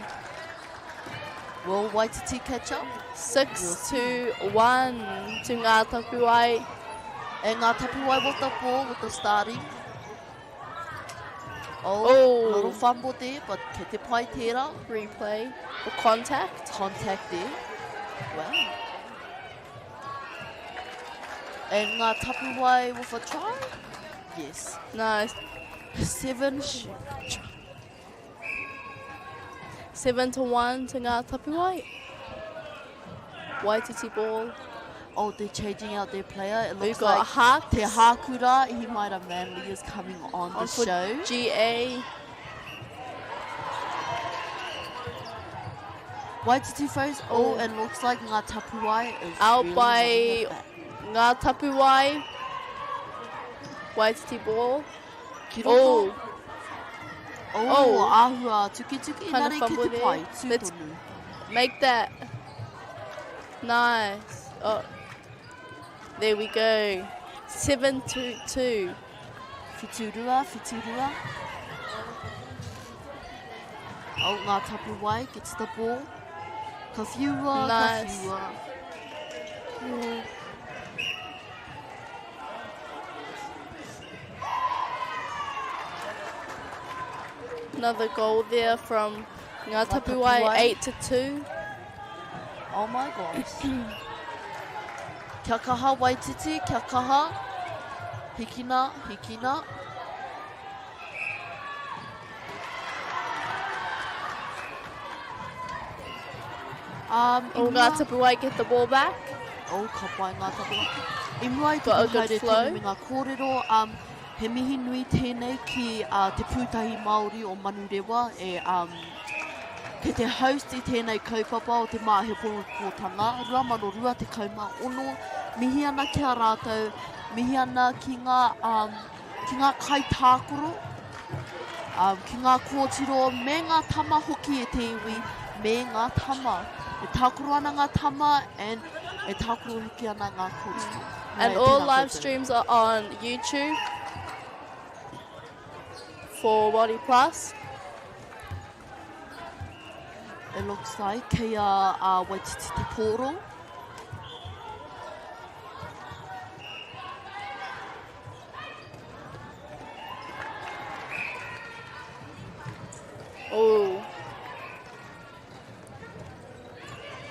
Will Waititi catch up? 6 to 1 to Ngā Tapuwae. And Ngā Tapuwae with the ball, with the starting. Oh, oh. little fumble there, but kei te pai tērā. Replay. Or contact. Contact there. Wow. And Ngā Tapuwae with a try? Yes. Nice. 7 7 to 1 to Ngā Tapuwae. Waititi ball. Oh, they're changing out their player. It looks We've got like Hawks. Te Hakura, Ihimaera Manley is coming on, on the show. GA. Waititi throws oh, and looks like Ngā Tapuwae is out really by Ngā Tapuwae. Waititi ball. Ki roto. Oh. Oh, Oh. āhua tukituki, Kind of engari ki fumble te pai, there. tū Let's tonu. make that. Nice. Oh. There we go. 7 to 2. Whiturua, whiturua. Oh, Ngā Tapuwae gets the ball. Ka whiua, Nice. ka whiua. Another goal there from Ngā Tapuwae, Tapuwae. 8 to 2. Oh my gosh. Kia kaha Waititi, kia kaha. Hikina, hikina. I Oh, mua... Ngā Tapuwae get the ball back. Oh, ka pai Ngā Tapuwae. I mua i te Got a good haere flow. tonu me ngā kōrero, um, he mihi nui tēnei ki uh, Te Pūtahi Māori o Manurewa e um, kei te host i tēnei kaupapa o te Māhepohepotanga 2026. Mihi ana ki a rātou, mihi ana ki ngā, um, ki ngā kaitākaro, um, ki ngā kōtiro me ngā tama hoki e te iwi, me ngā tama. E tākaro ana ngā tama and e tākaro hoki ana ngā kōtiro. And Nō reira, all tēnā live koutou. streams are on YouTube for Māori Plus. It looks like kei a, a Waititi te pōro. Oh.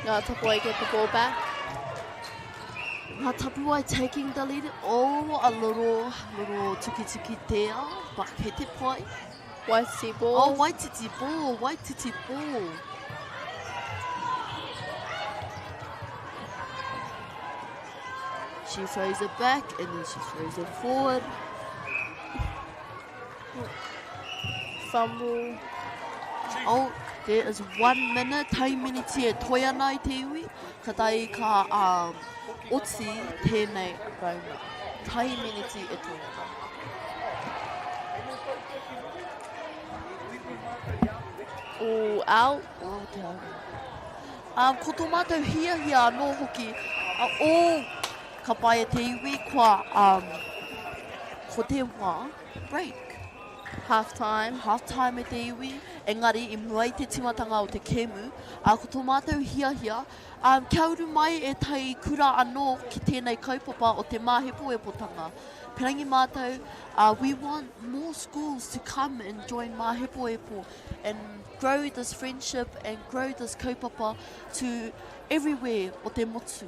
Ngā Tapuwae get the ball back. Ngā Tapuwae taking the lead. Oh, a little, little tukituki there, but kei te pai. Waititi ball. Oh, Waititi ball, Waititi ball. She throws it back and then she throws it forward. Fumble. Oh. There is one minute, tai miniti e toi ana i te iwi, ka tae ka um, oti tēnei rauna. Tai miniti e toi ana. Oh, out. Oh, te au. Um, ko tō mātou hiahia anō hoki, uh, oh, ka pai e te iwi, kua, um, ko te wā, break. Half time. Half time e te iwi, engari i mua i te timatanga o te kēmu, ā, ko tō mātou hiahia, ā, kia uru mai ētahi kura anō ki tēnei kaupapa o te māhepohepotanga. Perangi mātou, ā, we want more schools to come and join māhepohepo and grow this friendship and grow this kaupapa to everywhere o te motu.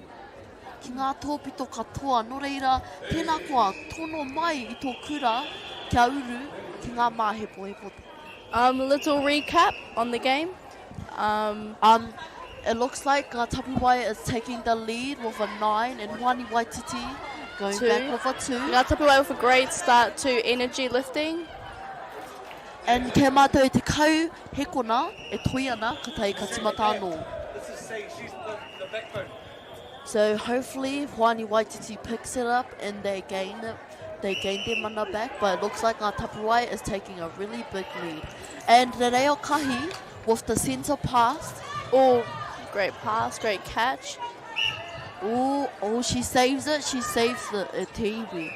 Ki ngā tōpito katoa, nō reira, tēnā koa, tono mai i tō kura kia uru ki ngā māhepohepo. Um, a little recap on the game. Um, um, it looks like Ngā Tapuwae is taking the lead with a 9 and Hoani Waititi going two. back with a 2. Ngā Tapuwae with a great start to energy lifting. And kia mātou te kau hekona e toi ana ka tae ka timata anō. So hopefully Hoani Waititi picks it up and they gain it, they gain their mana back, but it looks like Ngā Tapuwae is taking a really big lead. And Te Reo Kahi with the centre pass. Oh, great pass, great catch. Oh, oh, she saves it, she saves the uh, te iwi.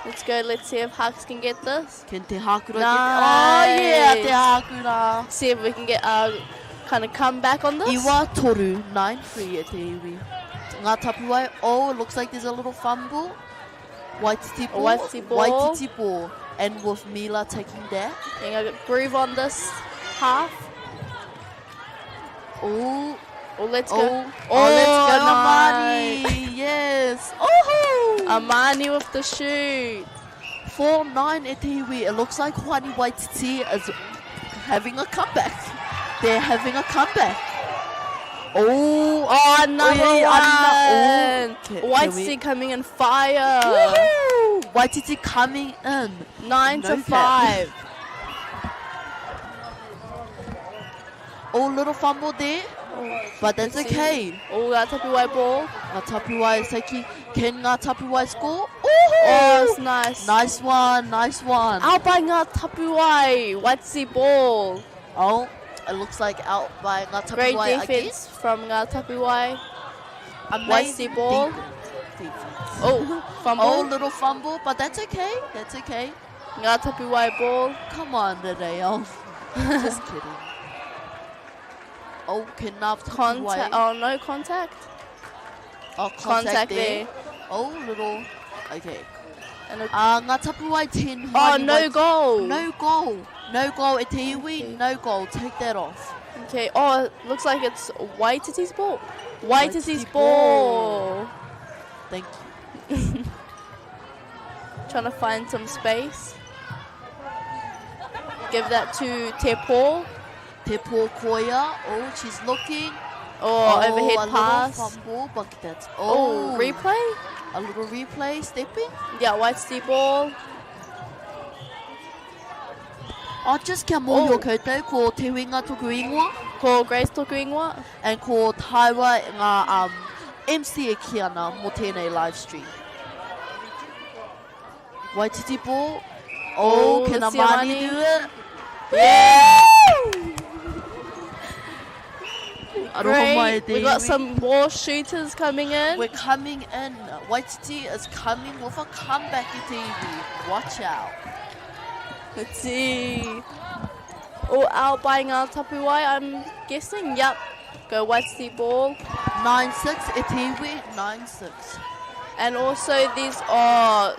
Let's go, let's see if Hawks can get this. Can Te Hākura nice. get Oh yeah, Te Hākura. See if we can get a kind of come back on this. Iwa toru, 9-3 e te iwi. Ngā tapuwae, oh, it looks like there's a little fumble. Waititi ball. Waititi ball. Waititi ball. And with Mila taking that. Getting a groove on this half. Oh, Oh, let's go. Oh, oh, oh let's go, nice. Amani. Yes. Oh! Amani with the shoot. 4-9 e te iwi. It looks like Hoani Waititi is having a comeback. They're having a comeback. Oh, oh another oh, yeah, one. Oh, can, Waititi can we... coming in fire. Woohoo! Waititi coming in. 9 no to 5. Oh, little fumble there. But that's okay. Oh, Ngā Tapuwae ball. Ngā Tapuwae is taking. Can Ngā Tapuwae score? Oh, it's nice. Nice one, nice one. Out by Ngā Tapuwae. Waititi ball. Oh, it looks like out by Ngā Tapuwae Great defense again. from Ngā Tapuwae. Amazing Waititi ball. Defense. defense. Oh, fumble. Oh, little fumble, but that's okay. That's okay. Ngā Tapuwae ball. Come on, Reo. Just kidding. Oh, can Ngā Contact. Oh, no contact. Oh, contact, Contact there. there. Oh, little. Okay. And a, Uh, Ngā Tapuwae 10. oh, Hoani no Waititi- goal. No goal. No goal. E te iwi, no goal. Take that off. Okay. Oh, it looks like it's Waititi's ball. Waititi's Waititi ball. Thank you. Trying to find some space. Give that to Te Paul. Te Pō Koia. Oh, she's looking. Oh, overhead a pass. little fumble, but that's Oh, oh, replay? A little replay stepping. Yeah, Waititi ball. Oh, just kia mōhio Oh. koutou ko Te Huinga toku ingoa Ko Grace toku ingoa. and ko Taiwa ngā um, MC e kī ana mō tēnei live stream. Waititi ball. Oh, Oh, can let's see Amani Amani. do it? Yeah! Aroha mai Great. te We got iwi. some more shooters coming in. We're coming in. Waititi is coming with a comeback e te iwi. Watch out. Let's see. All out by Ngā Tapuwae, I'm guessing. Yep. Go Waititi ball. 9-6 e te iwi, 9-6. And also these are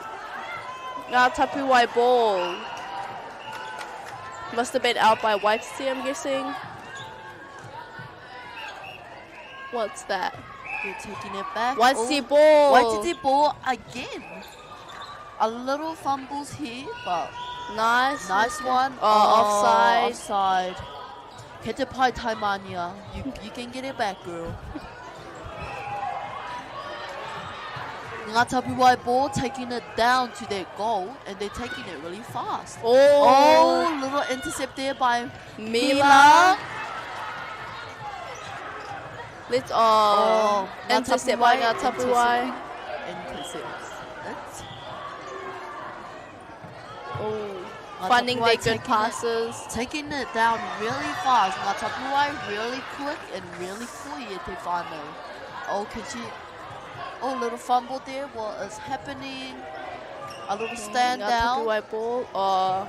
Ngā Tapuwae ball. Must have been out by Waititi, I'm guessing. What's that? They're taking it back. Waititi Oh, ball. Waititi ball again. A little fumbles here, but Nice. nice one. Oh, offside. Offside. Kei te pai Taimania. You, you can get it back, girl. Ngā Tapuwae ball taking it down to their goal, and they're taking it really fast. Oh, Oh, little intercept there by Mila. Mila. Let's oh, oh intercept by Ngā Tapuwae. Intercepts it. Oh, finding their good passes. It, taking it down really fast. Ngā Tapuwae really quick and really cool e te whānau. Oh, can she... Oh, little fumble there. What is happening? A little stand Ngā down. Tapuwae ball. Oh.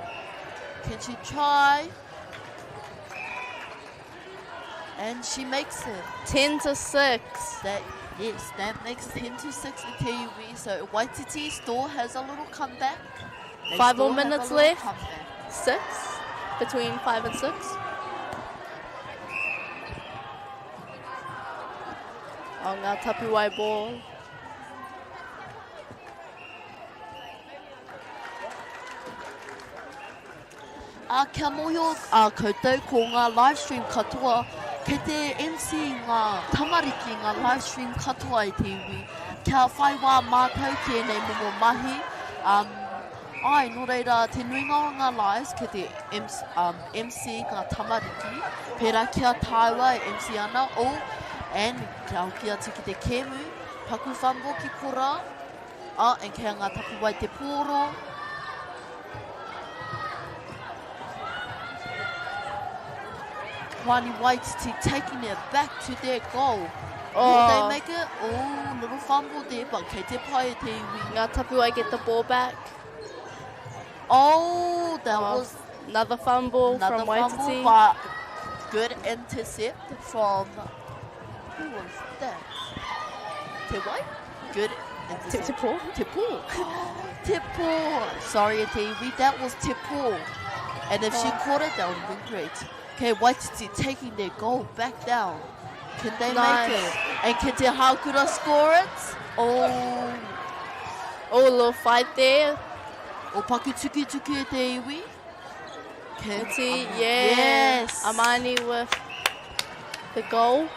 Can she try? And she makes it. 10 to 6. That yes, that makes 10 to 6 in TUV. So Waititi still has a little comeback. They Five more still have a minutes little left. comeback. 6. Between 5 and 6. Oh, Ngā Tapuwae ball. Ā, kia mōhio a koutou ko ngā live stream katoa, kei te MC ngā tamariki ngā live stream katoa i te iwi, kia whai wā mātou ki ēnei momo mahi, um, āe, nō reira, te nuinga o ngā lives kei te MC, um, MC ngā tamariki, pērā ki a tāua e MC ana, oh, and kia hoki atu ki te kēmu, paku whambo ki korā, Oh, and kei a Ngā Tapuwae te pōro. Hoani Waititi taking it back to their goal. Oh. Will they make it? Oh, little fumble there, but kei te pai te iwi. Ngā Tapuwae get the ball back. Oh, that oh. was another fumble another from Waititi. Fumble, but good intercept from, who was that? Te Wai? Good Te, te Pō? Te Pō. Te Pō. Sorry, Te Iwi, that was Te Pō. And if she oh. caught it, that would have been great. Okay, Waititi taking their goal back down. Can they nice. make it? And can Te Haukura score it? Oh. Oh, a little fight there. O paku tuki tuki e te iwi. Can, um, yeah. Yes. Amani with the goal.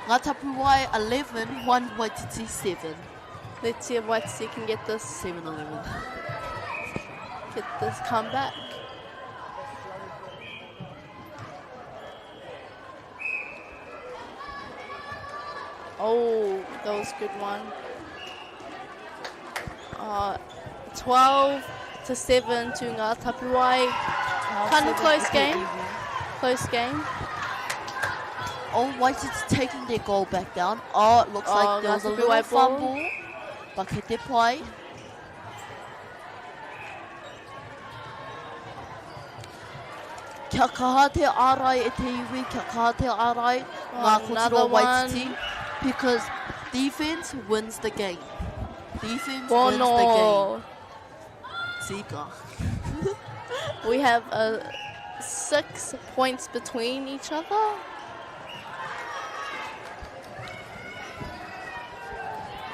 Ngā Tapuwae 11, 1 Waititi 7. Let's see if Waititi can get this. 7 11. Get this comeback. Oh, that was a good one. Uh, 12 to 7 to Ngā Tapuwae. Kind of close game. Close game. Oh, Waititi's taking their goal back down. Oh, it looks oh, like there was a little fumble. But kei te pai. Kia kaha te ārai e te iwi, kia kaha te ārai oh, ngā kotiro Waititi. Because defense wins the game. Defense Bono. wins the game. Tika. we have uh, six points between each other.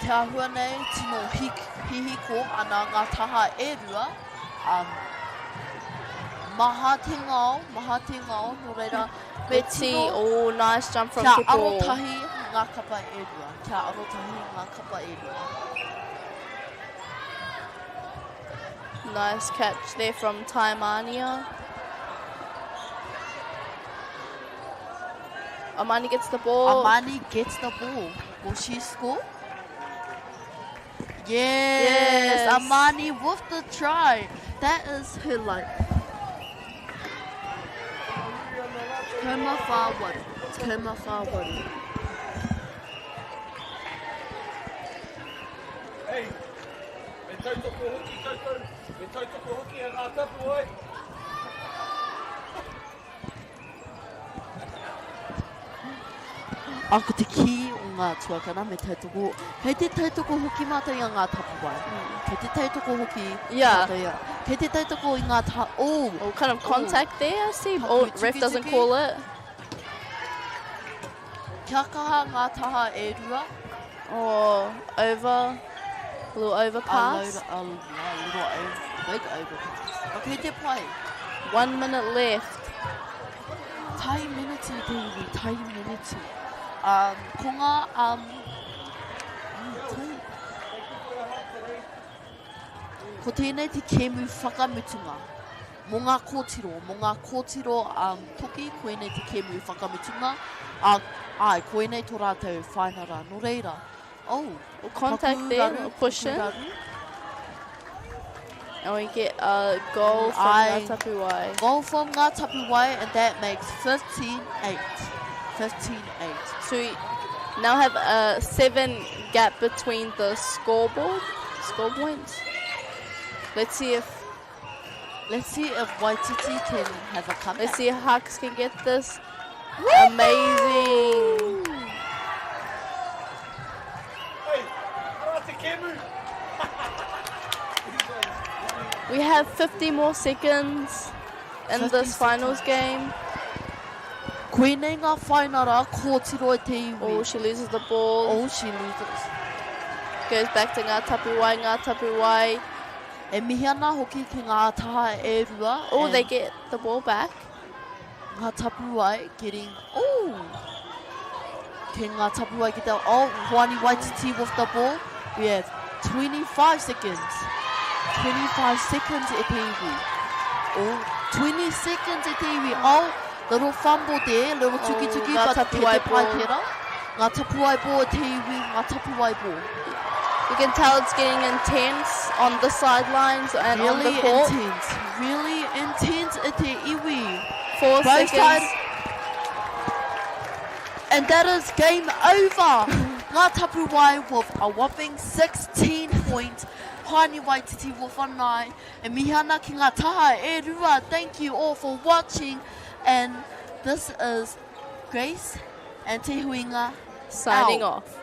Te āhua nei, tino hik, hihiko ana ngā taha e rua. Um, maha te ngao, maha te ngao, nō reira, me tino... oh, nice jump from kia Te Pō. arotahi ngā kapa e rua. Kia arotahi ngā kapa e rua. Nice catch there from Taimania. Amani gets the ball. Amani gets the ball. Will she score? Yes, yes. Amani with the try. That is her like. Koma whāwaru. Koma whāwaru. Hey, me tautoko hoki koutou, me tautoko hoki a Ngā Tapuwae. A ko te kī o ngā tuakana me tautoko, kei te tautoko hoki mātou i a Ngā Tapuwae. Mm. Kei te tautoko hoki yeah. mātou i a, kei te tautoko i ngā ta, oh! Oh, kind of contact oh. there, I see. Paku Oh, ref doesn't tuki. call it. Kia kaha ngā taha e rua. Oh, over. A little overpass. A, load, a, a little over, big overpass. Okay, te pai. One minute left. Tai minute te iwi, tai minute. Um, ko ngā, um, tai. Ko tēnei te kēmu whakamutunga. Mō ngā kōtiro, mō ngā kōtiro um, toki, koinei te kēmu whakamutunga. Ā, āe, koinei tō rātou whainara. Nō reira, oh, Contact paku there, raru, push paku in. raru. And we get a goal from Aye. Ngā Tapuwae. Goal from Ngā Tapuwae, and that makes 15-8. 15-8. So we now have a 7 gap between the scoreboard, score points. Let's see if Let's see if Waititi can have a comeback. let's see if Hawks can get this. Amazing. We have 50 more seconds in 50 this finals game. Koinei ngā whainara kōtiro e te iwi. Oh, she loses the ball. Oh, she loses. Goes back to Ngā Tapuwae, Ngā Tapuwae. E mihi ana hoki ki ngā taha e rua. Oh, they and get the ball back. Ngā Tapuwae getting... Oh! Ki Ngā Tapuwae get the... Oh, Hoani Waititi with the ball. We have 25 seconds. 25 seconds e te iwi. Oh, 20 seconds e te iwi. Oh, little fumble there, little Oh, tuki-tuki, Ngā but kei te Tapuwae pai ball. tērā. Ngā Tapuwae ball e te iwi, Ngā Tapuwae ball. You can tell it's getting intense on the sidelines and on Really the court. intense. Really intense e te iwi. 4 Both seconds. sides. And that is game over. Ngā Tapuwae with a whopping 16 points. Hoani Waititi with a 9. E mihi ana ki ngā taha e rua. Thank you all for watching. And this is Grace and Te Huinga Signing out. off.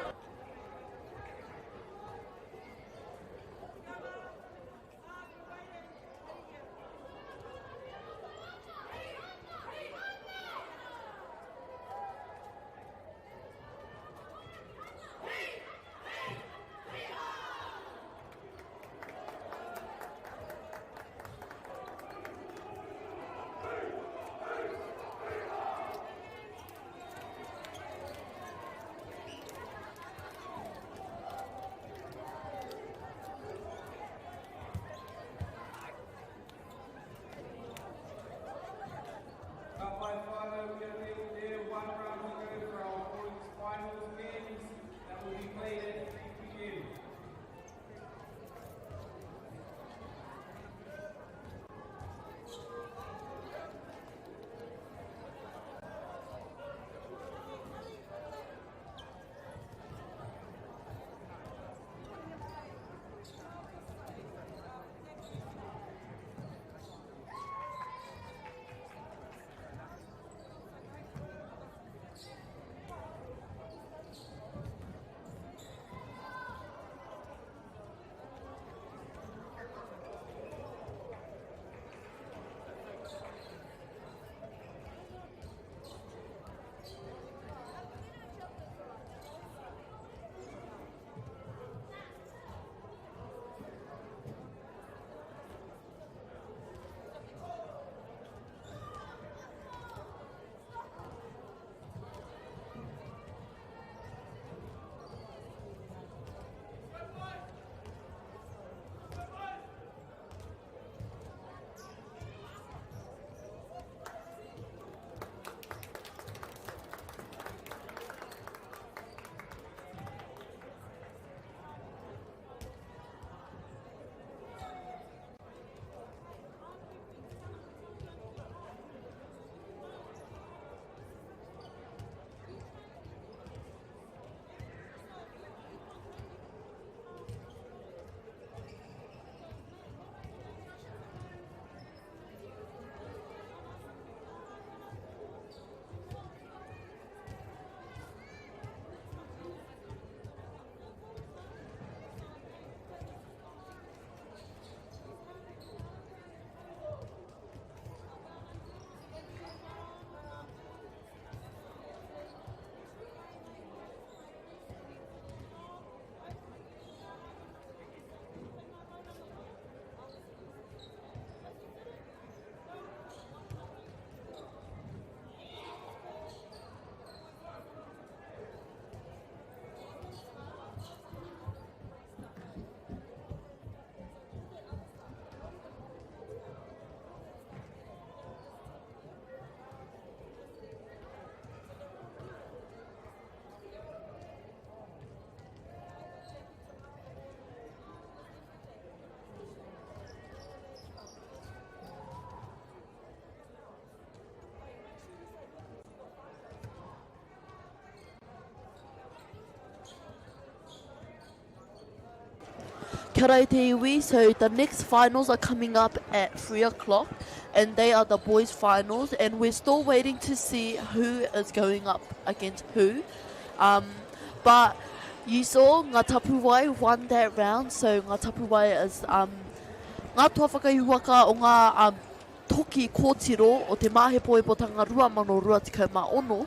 Kia ora e te iwi, so the next finals are coming up at 3 o'clock and they are the boys finals and we're still waiting to see who is going up against who. Um, but you saw Ngā Tapuwae won that round, so Ngā Tapuwae is um, ngā toa whakaihuwaka o ngā um, toki kōtiro o te Māhepohepotanga 2026.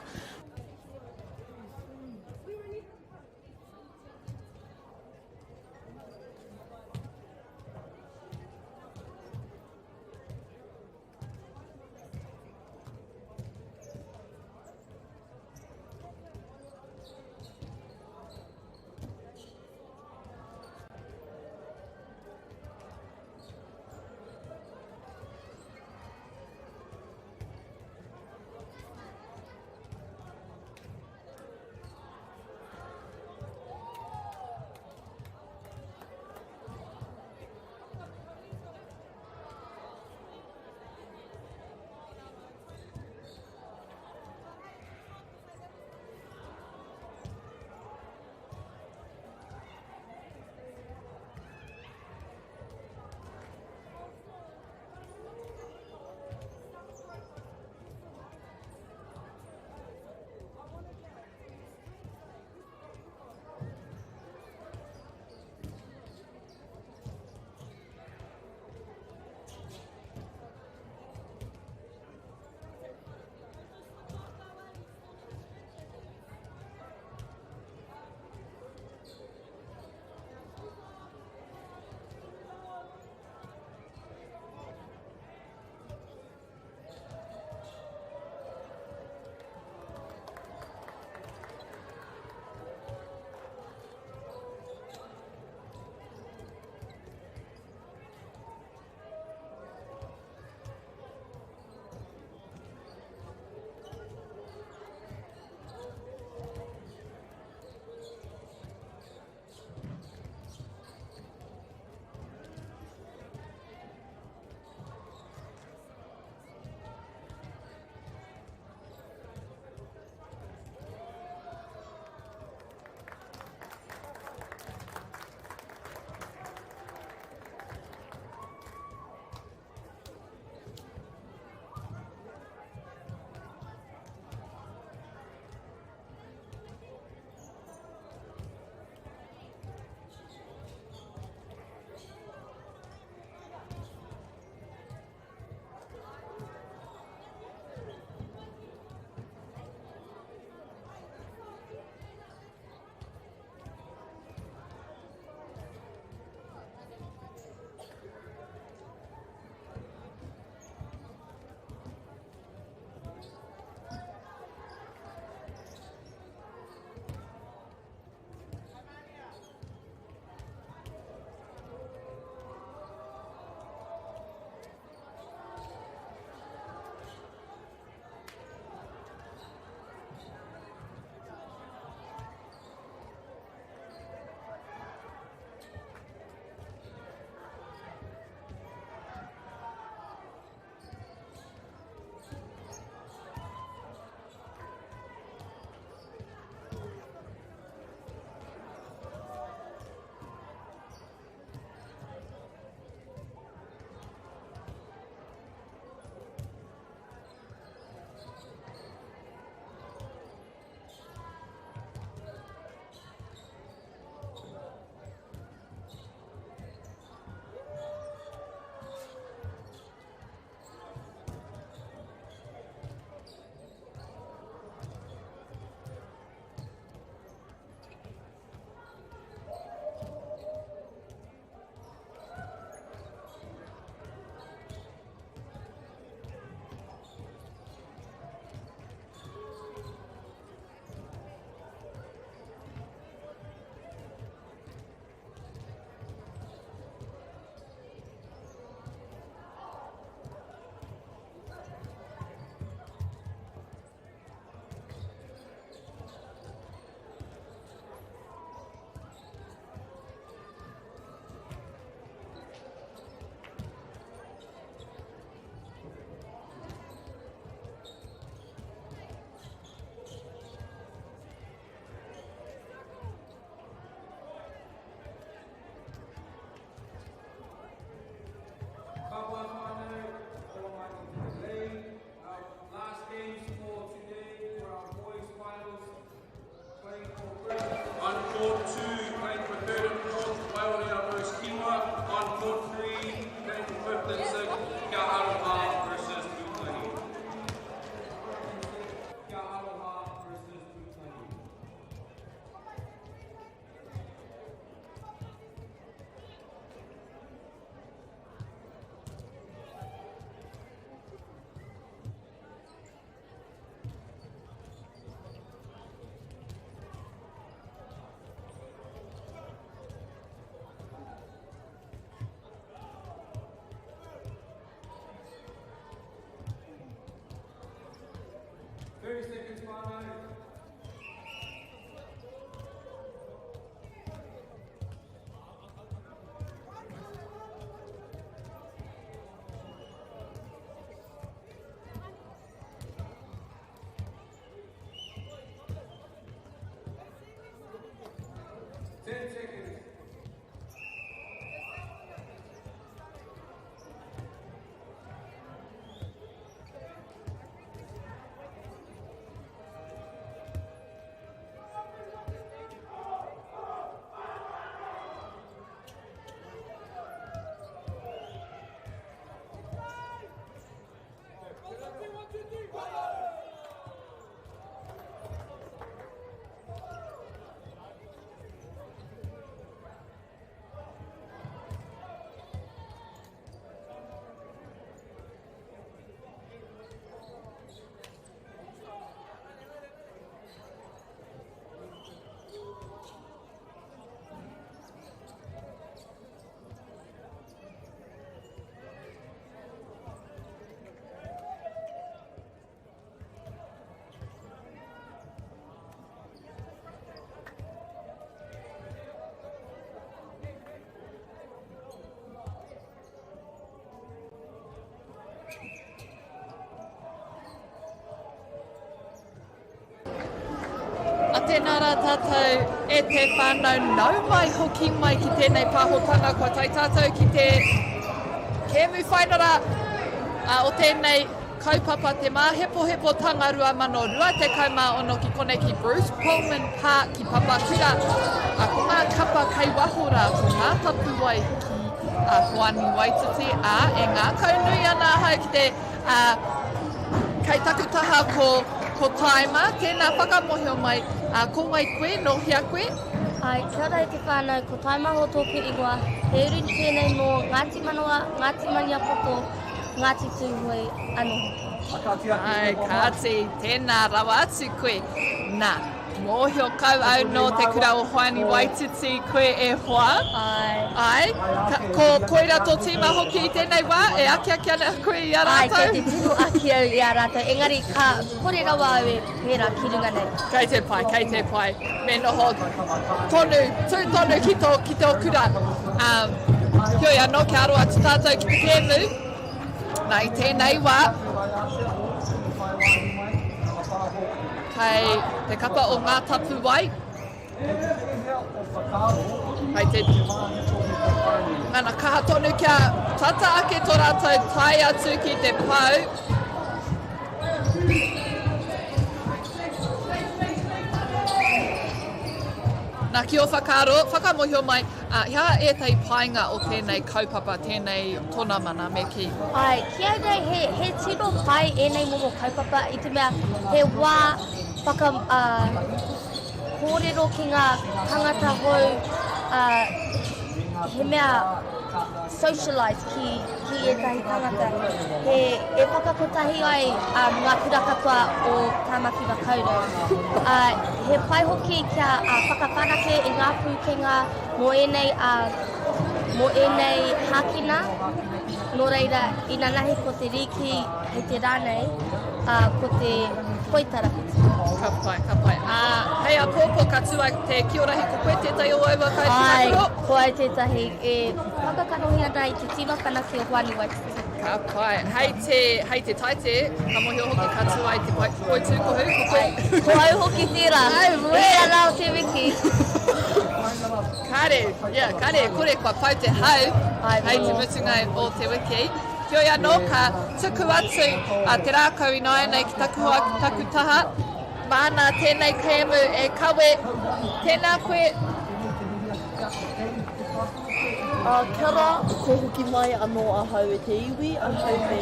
A tēnā rā tātou e te whānau, nau mai hoki mai ki tēnei pāhotanga kua tae tātou ki te kēmu whainara o tēnei kaupapa te māhepohepotanga 2026 ki konei ki Bruce Coleman Park ki Papakura. A ko ngā kapa kei waho rā, ko ngā tapuwae ki a Hoani Waititi, ā, e ngākau nui ana ahau ki te, ā, kei taku taha ko, ko Taima, tēnā whakamohio mai, ā, ko wai koe, nō hea koe? Āe, kia ora e te whānau, ko Taima Ho tōku ingoa, he uri tēnei nō Ngāti Manawa, Ngāti Maniapoto, Ngāti Tūhoe anō hoki. Āe, kāti, tēnā rawa atu koe. Nā, mōhio kau au nō te kura o Hoani Waititi koe e hoa. Āe. Āe, ka, ko, koira tō tīma hoki i tēnei wā, e akiaki ana koe i a Āe, rātou? kei te tino aki au i a rātou, engari ka kore rawa au e pērā ki runga nei. Kei te pai, kei te pai. Me noho tonu, tū tonu ki tō, ki tō kura. Um, heoi anō, kia aro atu tātou ki te kēmu. Nā, i tēnei wā, kei te kapa o Ngā Tapuwae, kei te ngana kaha tonu kia tata ake tō rātou tae atu ki te pau. Nā, ki ō whakaaro, whakamohio mai, ā, he aha ētahi painga o tēnei kaupapa, tēnei tonamana, me kī? Āe, ki au nei, he, he tino pai ēnei momo kaupapa i te mea he wā whaka, ā, kōrero ki ngā tangata hou, ā, he mea socialise ki, ki ētahi tangata. He, e whakakotahi ai um, ngā kura katoa o Tāmaki Makaurau. Uh, he pai hoki kia uh, whakawhanake i ngā pūkenga mō ēnei, uh, mō ēnei hākina. Nō reira, inanahi ko te rīki hei te rā nei, uh, ko te poitarawhiti. Ka pai, ka pai. Ā, hei āpōpō ka tū ai te kiorahi ko koe tētahi o aua kaitākaro? Āe, ko au tētahi e whakakanohi ana i te tīma whanake o Hoani Waititi. Ka pai. Hei te, hei te taite, ka mōhio hoki ka tū ai te poitūkohu, ko koe. Āe, ko au hoki tērā. Ai, E ia rā o te wiki. Kāre, yeah, kāre e kore kua pau te hau Āe, hei te mō. mutunga o te wiki. Heoi anō, ka tuku atu a Te Rākau ināianei ki taku hoa, ki taku taha. Māna tēnei kēmu e kawe. Tēnā koe. Ā, kia ora, ko hoki mai anō ahau e te iwi, ahau me,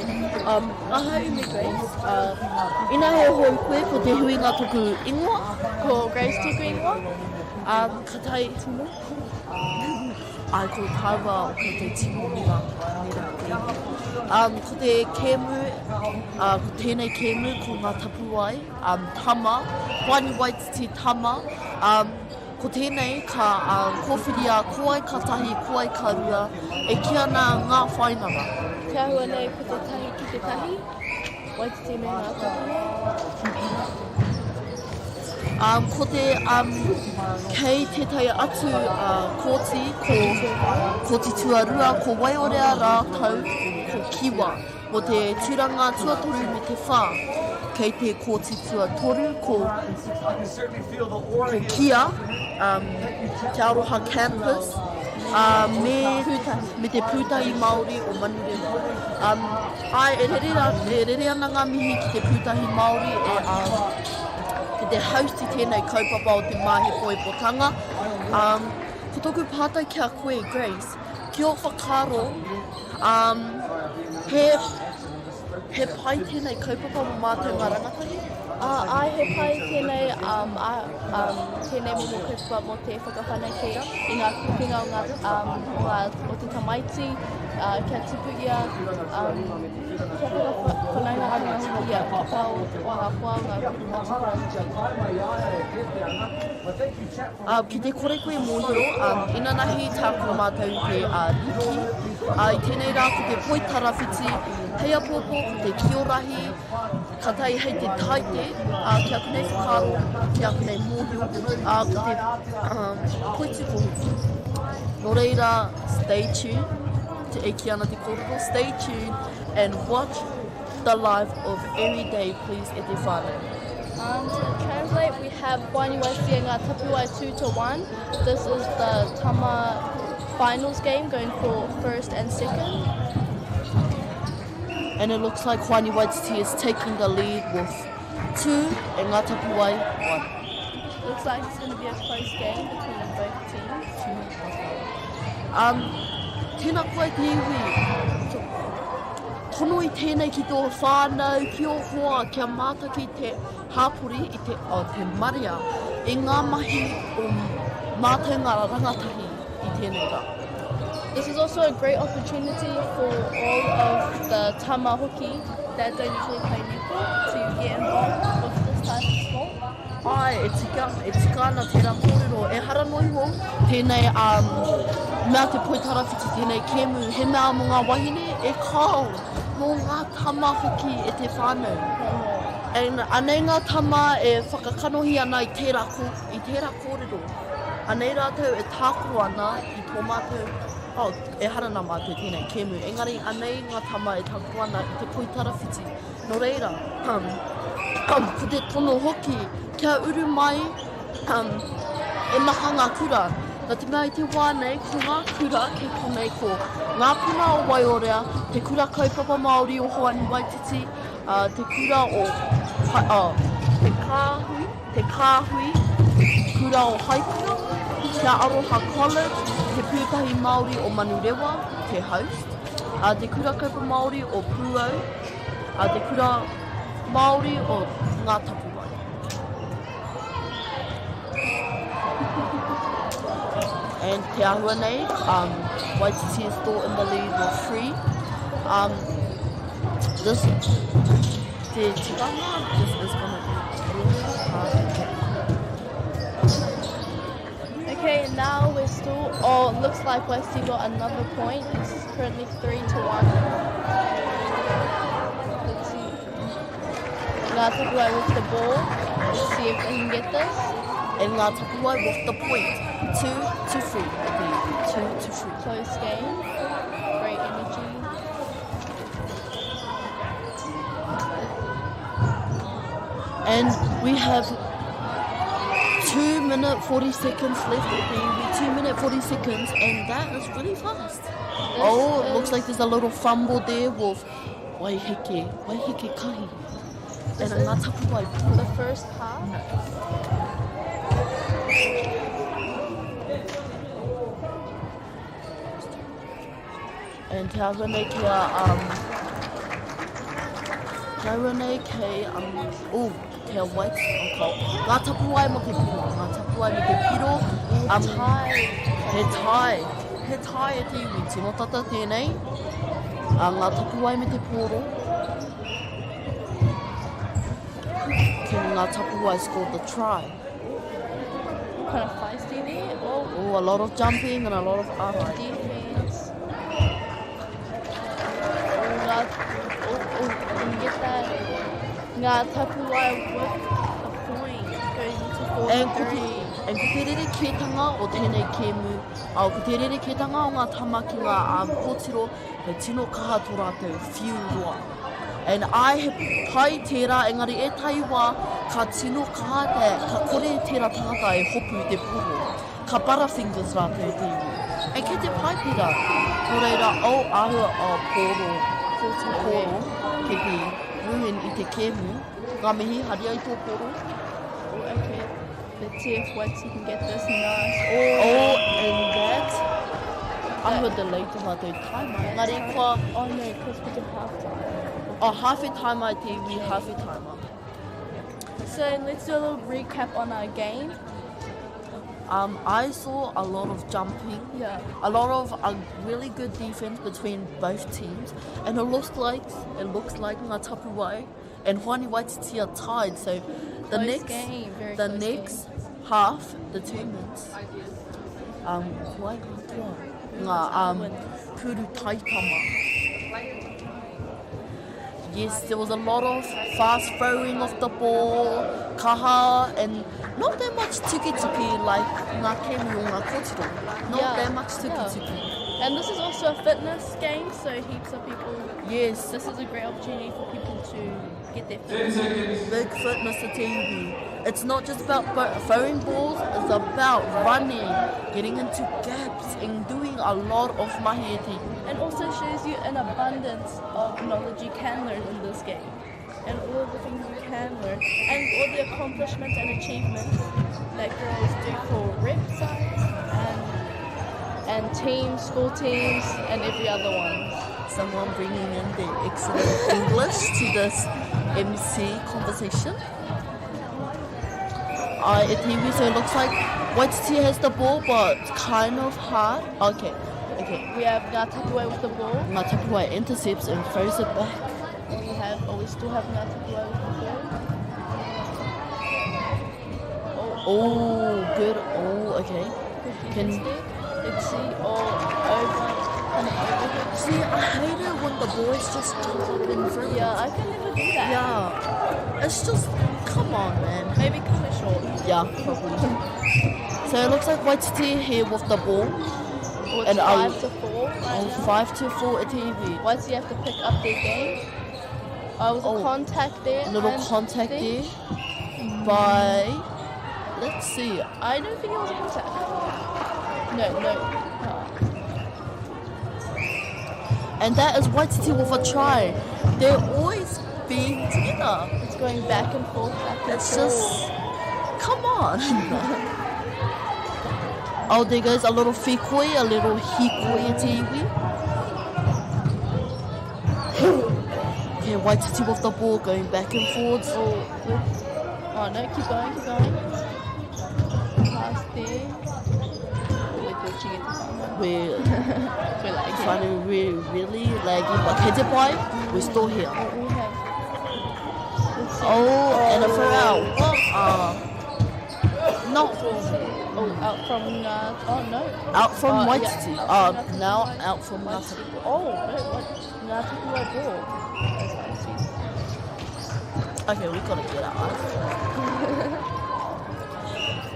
um, ahau me Grace, ā, ina he hou koe, ko Te Huinga toku ingoa. Ko Grace toku ingoa, um, ka tae tino. Āe, ko tāua o koutou tino mira, mira te iwi. Um, ko te kēmu, uh, ko tēnei kēmu, ko ngā tapuwae, um, Tama, Hoani Waititi Tama, um, ko tēnei ka um, kōwhiria ko ai ka tahi, ko ai ka rua, e kī ana ngā whainara. Te āhua nei ko te tahi ki te tahi, Waititi me ngā tapuwae. Um, ko te, um, kei tētahi atu uh, kōti, ko kōti tuarua, ko Waiorea rātou, ko Kiwa, mō te tūranga tuatoru me te whā. Kei te kōti tuatoru, ko, ko Kia, um, Te Aroha Campus, uh, me, me te Pūtahi Māori o Manurewa. Um, Āe, e rere, ra, e rere ana ngā mihi ki te Pūtahi Māori e, um, ki te host i tēnei kaupapa o te māhepohepotanga. Um, ko tōku pātai ki a koe, Grace, ki ō whakaaro, um, he, he pai tēnei kaupapa mō mātou ngā rangatahi? Uh, āe, he pai tēnei, um, a, um, tēnei momo kaupapa mō te whakawhanake i ngā pūkenga o, ngā, um, o, ngā, o te tamaiti, uh, kia tupu ia, um, kia whakawhanaunga anō hoki ia ki tā o, o ngā hoa, o ngā Uh, ki te kore koe mōhio, um, inanahi tākaro mātou i te uh, riki, uh, i tēnei rā ko te poi tarawhiti, hei apōpō ko te kiorahi, Ka tae hei te taite, ā, ki aku nei whakaaro, ki aku nei mōhio, ā, ko te um, poitūkohu. Nō reira, stay tuned, te, e kī ana te kōrero, stay tuned and watch the live of every day, please, e te whānau. Um, to translate, we have Wani Waisia Ngā Tapuwae 2 to 1. This is the Tama finals game going for first and second. And it looks like Hoani Waititi is taking the lead with two and Ngā Tapuwae one. Looks like it's going to be a close game between both teams. Um, tēnā koe te iwi. Tono i tēnei ki tō whānau, ki ō hoa, kia mātaki te hāpori i te, oh, te marea, i ngā mahi o mātou ngā rangatahi i tēnei rā. This is also a great opportunity for all of the tama hoki that don't usually play netball to get involved with this type of sport. Ai, e tika, e tika ana tērā kōrero. Ehara noa iho tēnei um, mea te poitarawhiti tēnei kēmu, he mea mō ngā wahine, e kao, mō ngā tama hoki e te whānau. And anei ngā tama e whakakanohi ana i tērā, i tērā kōrero. Anei rātou e tākaro ana i tō mātou, oh, ehara nā mātou tēnei kēmu, engari anei ngā tama e tākaro ana i te poitarawhiti. Nō reira, um, um, ko te tono hoki, kia uru mai um, e maha ngā kura. Nā te mea i te wā nei, ko ngā kura kei konei ko Ngā Puna o Waiorea, Te Kura Kaupapa Māori o Hoani Waititi, uh, Te Kura o uh, Te Kāhui, Te Kāhui Kura o Haipuna, Kia Aroha College, Te Pūtahi Māori o Manurewa, te host, a Te Kura Kaupa Māori o Pūau, a Te Kura Māori o Ngā Tapuwae. And te āhua nei, um, Waititi is still in the lead with three. Um, this Te tikanga, this is gonna be really hard to get. Okay, now we're still, oh, looks like Westy got another point. It's currently 3 to 1. Let's see. Ngā Tapuwae with the ball. Let's see if they can get this. And Ngā Tapuwae with the point. 2 to 3. 2 to 3. Close game. Great energy. And we have 2 minute 40 seconds left. Baby. 2 minute 40 seconds, and that is really fast. This oh, it looks like there's a little fumble there with Waiheke, Waiheke Kahi. This and Ngā Tapuwae. The first half. And te āhua nei kia, um, te āhua nei kei, um, oh, te white, oh, ka, ngā tapuwae mo te piro, ngā tapuwae mo te piro, um, he tai, he tai e te iwi, tino tata tēnei, uh, ngā tapuwae me te pōro, Can ngā tapuwae score the try? Kind of feisty there. Oh. oh, a lot of jumping and a lot of arai. Defense. Oh, ngā, oh, oh, can get that. Ngā tapuwae with the point. Going to 4 And ko te, and ko te rerekētanga o tēnei kēmu, oh, ko te rerekētanga o ngā tama ki ngā um, kōtiro, he tino kaha tō rātou whiu roa. And ai he pai tērā, engari ētahi wā ka tino kaha te, ka kore tērā tangata e hopu i te poro. Ka butterfingers rātou te iwi. And kei te pai tērā. Nō reira, oh, āhua, oh, pōro, pōro, kei te ruin i te kēmu. Ngā mihi, haria i tō pōro. Oh, okay. Let's see if Waititi can get this nice. Oh, oh and that. Āhua delay tō mātou timer. Engari kua... Oh no, because we did half time. Oh, half a time ai te iwi, half a timer. So let's do a little recap on our game. Um, I saw a lot of jumping, yeah. a lot of a really good defense between both teams, and it looks like it looks like Ngā Tapuwae and Hoani Waititi are tied. So the close next game, very the close next game. half determines um, ko ai katoa ngā um, puru taitama. Yes, there was a lot of fast throwing of the ball, kaha, and not that much tuki-tuki like ngā kēmu o ngā kōtiro. Not yeah, that much tuki-tuki. Yeah. And this is also a fitness game, so heaps of people. Yes. This is a great opportunity for people to get their fitness. Big fitness at TV. It's not just about throwing balls, it's about running, getting into gaps, and doing a lot of mahi e And also shows you an abundance of knowledge you can learn in this game. And all the things you can learn, and all the accomplishments and achievements that girls do for rep sites and, and teams, school teams, and every other one. Someone bringing in the excellent English to this MC conversation. Uh, it TV, so it looks like Waititi has the ball, but it's kind of hard. Okay, okay. We have Ngā Tapuwae with the ball. Ngā Tapuwae intercepts and throws it back. We have, oh, we still have Ngā Tapuwae with the ball. Oh, oh good. Oh, okay. Good Can there. Let's see. Oh, over. Kind of overhead. See, I hate it when the boys just jump up in front. Yeah, I can never do that. Yeah. It's just, come on, man. Maybe because we're short. Yeah, probably. so it looks like Waititi here with the ball. Oh, it's and 5 to 4. Right oh, 5 to 4 at TV. Waititi have to pick up their game. Oh, was oh, a contact there. Little I'm contact there by. Let's see. I don't think it was a contact. No, no. Oh. And that is Waititi with a try. They're always being together. It's going back and forth, back and it's forth. just, come on. oh, there goes a little fikoi, a little hikoi te iwi. Okay, Waititi with the ball going back and forwards. Oh, oh no, keep going, keep going. Pass there. We're glitching at the phone. We're, we're lagging. Finally, we're really lagging, but kei te pai, we're still here. Oh, we have. Oh, and a throw out. Uh, not Oh, out from Ngā. Oh no. Out from uh, Waititi. Yeah, uh, now out from Ngā Oh no, what? Ngā Tapuwae ball. That's Okay, we gotta get out.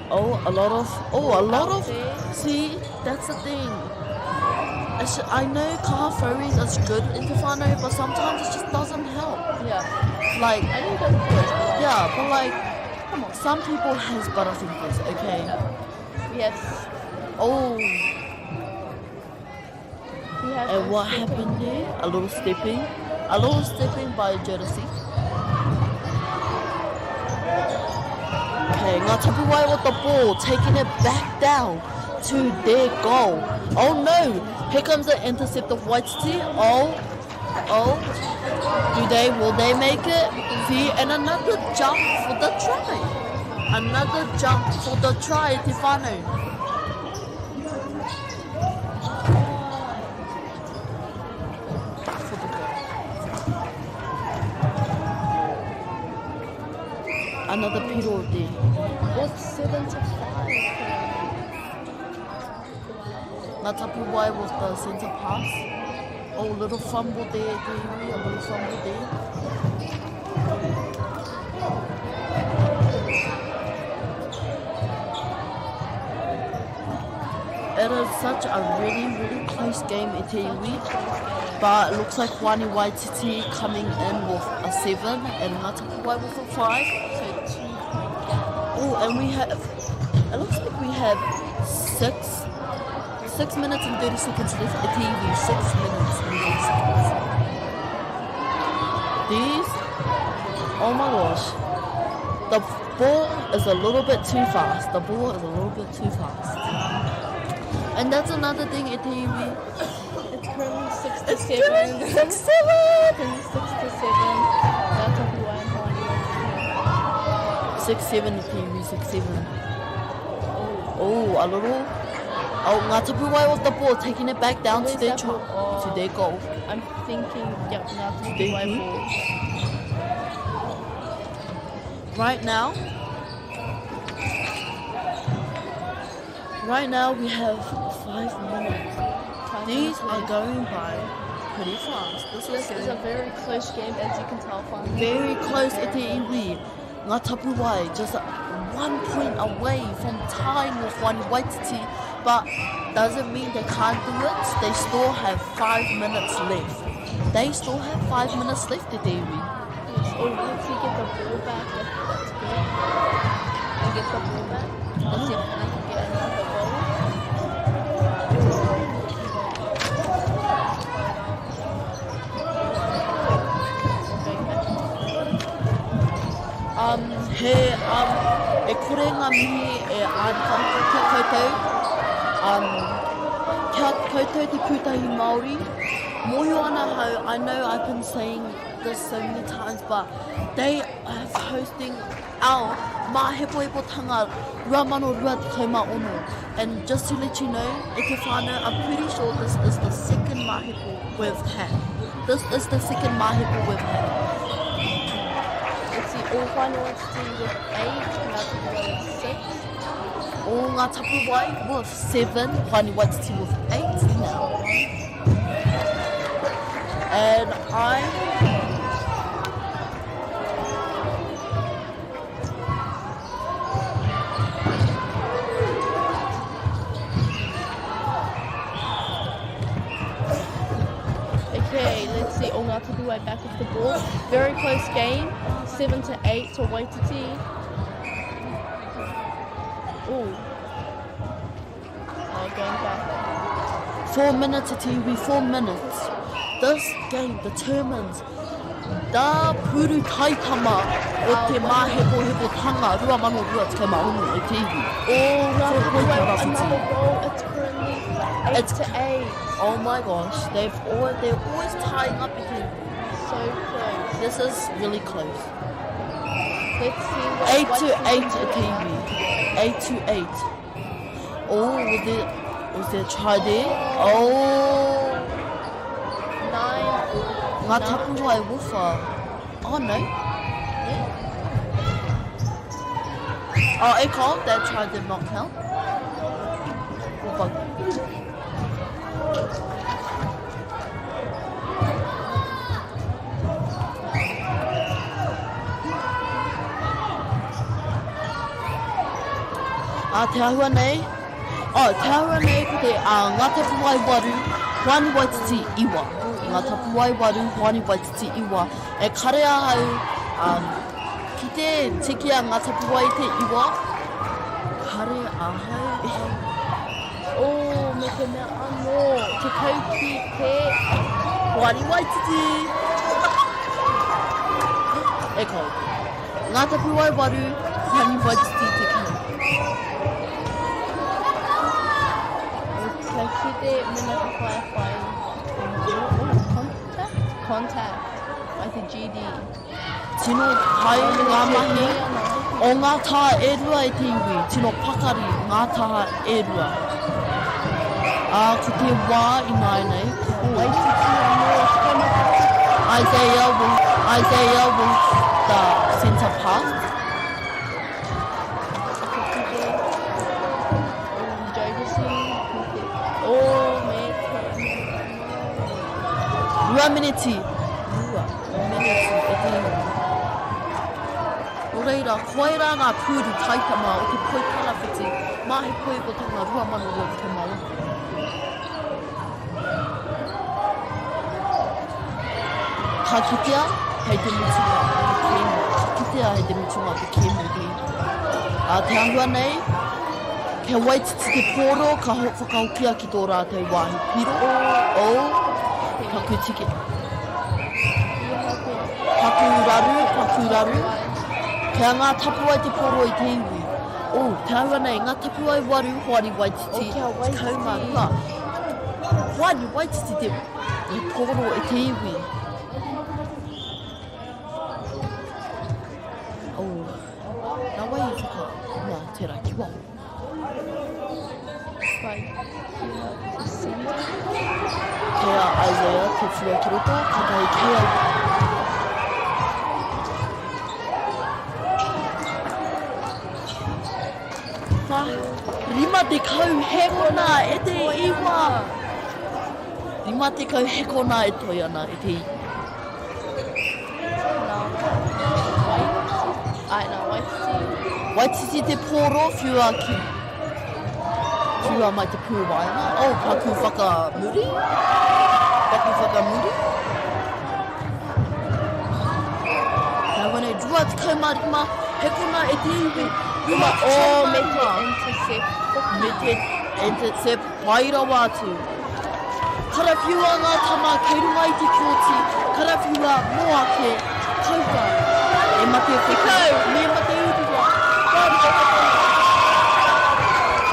oh, a lot of. Oh, a lot of. See, that's the thing. It's, I know car ferries is good in Te Whānau, but sometimes it just doesn't help. Yeah. Like. I think that's good. Yeah, but like, come on. Some people has butterfingers, okay? Yes. Oh. We have And a what stepping. happened there? A little stepping. A little stepping by Jodeci. Okay, Ngā Tapuwae with the ball, taking it back down to their goal. Oh no! Here comes the intercept of Waititi. Oh, oh. Do they, will they make it? See, and another jump for the try. Another jump for the try, Te Whānau. For the goal. Another piro there. What's 7 to 5? Ngā Tapuwae with the centre pass. Oh, little fumble there, Te Iwi, a little fumble there. It is such a really, really close game e te iwi. But it looks like Hoani Waititi coming in with a 7 and Ngā Tapuwae with a 5. So 2 point gap. Oh, and we have, it looks like we have 6, 6 minutes and 30 seconds left e te iwi. 6 minutes and 30 seconds. These, oh my gosh. The ball is a little bit too fast. The ball is a little bit too fast. And that's another thing e te iwi. It's currently 6 to It's 7. currently 6 7. Currently 6 to 7. Ngā Tapuwae and Hoani Waititi. 6 7 e te iwi, 6 7. Oh, a little. Oh, Ngā Tapuwae with the ball, taking it back down to Where's their that ball? Oh. to their goal. I'm thinking, yep, Ngā their Tapuwae who? ball. Right now, right now we have 5 minutes. Five These minutes are left. going by pretty fast. This is This is a very close game, as you can tell from very close e te iwi. Ngā Tapuwae just 1 point away from tying with Hoani Waititi, but doesn't mean they can't do it. They still have 5 minutes left. They still have 5 minutes left e te iwi. Yes. Oh, let's see, get the ball back. That, that's good. They get the ball back. Let's see if they can get another goal. Going back. He, e kore ngā mihi e ārikarika ki a koutou, kia koutou te pūtahi Māori. Mōhio ana hau, I know I've been saying this so many times, but they are hosting our Māhepohepotanga 2026. And just to let you know, e te whānau, I'm pretty sure this is the second Māhepo we've had. This is the second Māhepo we've had. Let's see, all Hoani Waititi with 8, Ngā Tapuwae with 6. O Ngā Tapuwae with 7, Hoani Waititi with 8 now. And I... Okay, let's see, all Ngā Tapuwae back with the ball. Very close game, 7 to 8 to Waititi. Ooh. Oh, going back. 4 minutes, te iwi, 4 minutes. This game determines the puru taitama o te māhepohepotanga 2026 e te iwi. Oh, Ngā For Tapuwae Waititi. another goal. It's currently 8 It's to 8. Oh my gosh, they're always tying up between. So close. This is really close. Let's see what 8 to Waititi 8 can e do. te iwi. 8 to 8. Oh, was there a try there? Oh. 9. Ngā Tapuwae Wofa. Oh no. Yeah. Oh, it can't. That try did not count. Wofa. A te ahua nei. Oh, te ahua nei ko te Ngā Tapuwae waru, Hoani Waititi iwa. Ngā Tapuwae waru, Hoani Waititi iwa. E kare ahau, ki te tiki a Ngā Tapuwae te iwa, kare ahau. Oh, me te mea anō, te kauki te Hoani Waititi. E ko. Ngā Tapuwae waru, Hoani Waititi te kau. Ka kite mena ka whai whai. Oh, contact? Contact. I te GD. Tino pai ngā mahi o ngā taha e rua e te iwi. Tino pakari ngā taha e rua. Ā, ko te wā i nāianei, ko Waititi anō, te mahi. Isaiah with the centre pass. Ka kite. Jodeci. Oh, me te mea anō. Rua miniti. Rua miniti e te iwi. Nō reira, koirā ngā pūru taitama o te poitarawhiti mā he poipotanga 2026. Ka kitea hei te mutunga o te kēmu. Ka kitea hei te mutunga o te kēmu te iwi. Ā, te āhua nei, kia waititi te pōro, ka whakahokia ki tō rātou wāhi piro. Oh, paku tike. Paku raru, paku raru. Kei a Ngā Tapuwae te pōro i te iwi. Oh, te āhua nei, Ngā Tapuwae waru, Hoani Waititi, 12. Hoani Waititi te I pōro e te iwi. Oh, nā wai i whaka, nā, tērā ki waho. Kei a Isaiah te whiua ki roto, katahi kei a... 50 hekona e te iwa. 50 hekona e toi ana e te iwi. Ai, nā Waititi. Waititi te pōro, whiua ki... Whiua mai te pūwaenga. Oh, paku whakamuri. Paku whakamuri. Nā wene, 25 hekona e te iwi. 25. Oh, me te intercept. Me te intercept. Pai rawa atu. Karawhiua ngā tama kei runga i te kōti, karawhiua mō ake, kaua e mate whekau, me mate ururoa.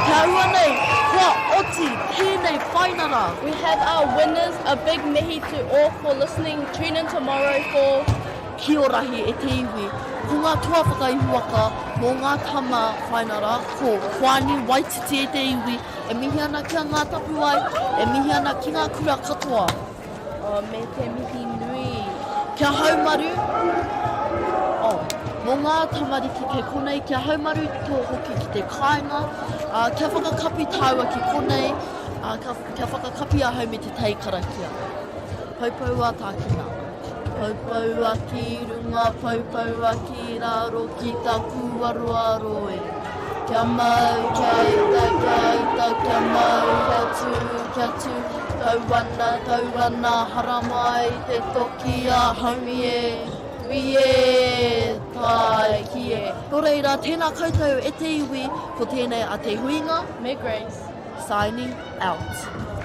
Te āhua nei, kua oti tēnei whainara. We have our winners, a big mihi to all for listening, tune in tomorrow for. Kiorahi e te iwi, ko ngā toa whakaihuwaka mō ngā tama whainara, ko Hoani Waititi e te iwi, E mihi ana ki a Ngā Tapuwae, e mihi ana ki ngā kura katoa. Oh, me te mihi nui. Kia haumaru, oh, mō ngā tamariki kei konei, kia haumaru tō hoki ki te kāinga, ā, kia whakakapi tāua ki konei, ā, ka, kia whakakapi ahau me te tei karakia. Poupou a tākina. Poupou a ki runga, poupou a ki raro, ki taku aroaro e. Kia mau, kia ita, kia ita, kia mau, kia tū, kia tū, tau ana, tau ana, haramai te toki a haumi e, ui e, tae ki e. Nō reira, tēnā koutou e te iwi, ko tēnei a Te Huinga. Me Grace. Signing out.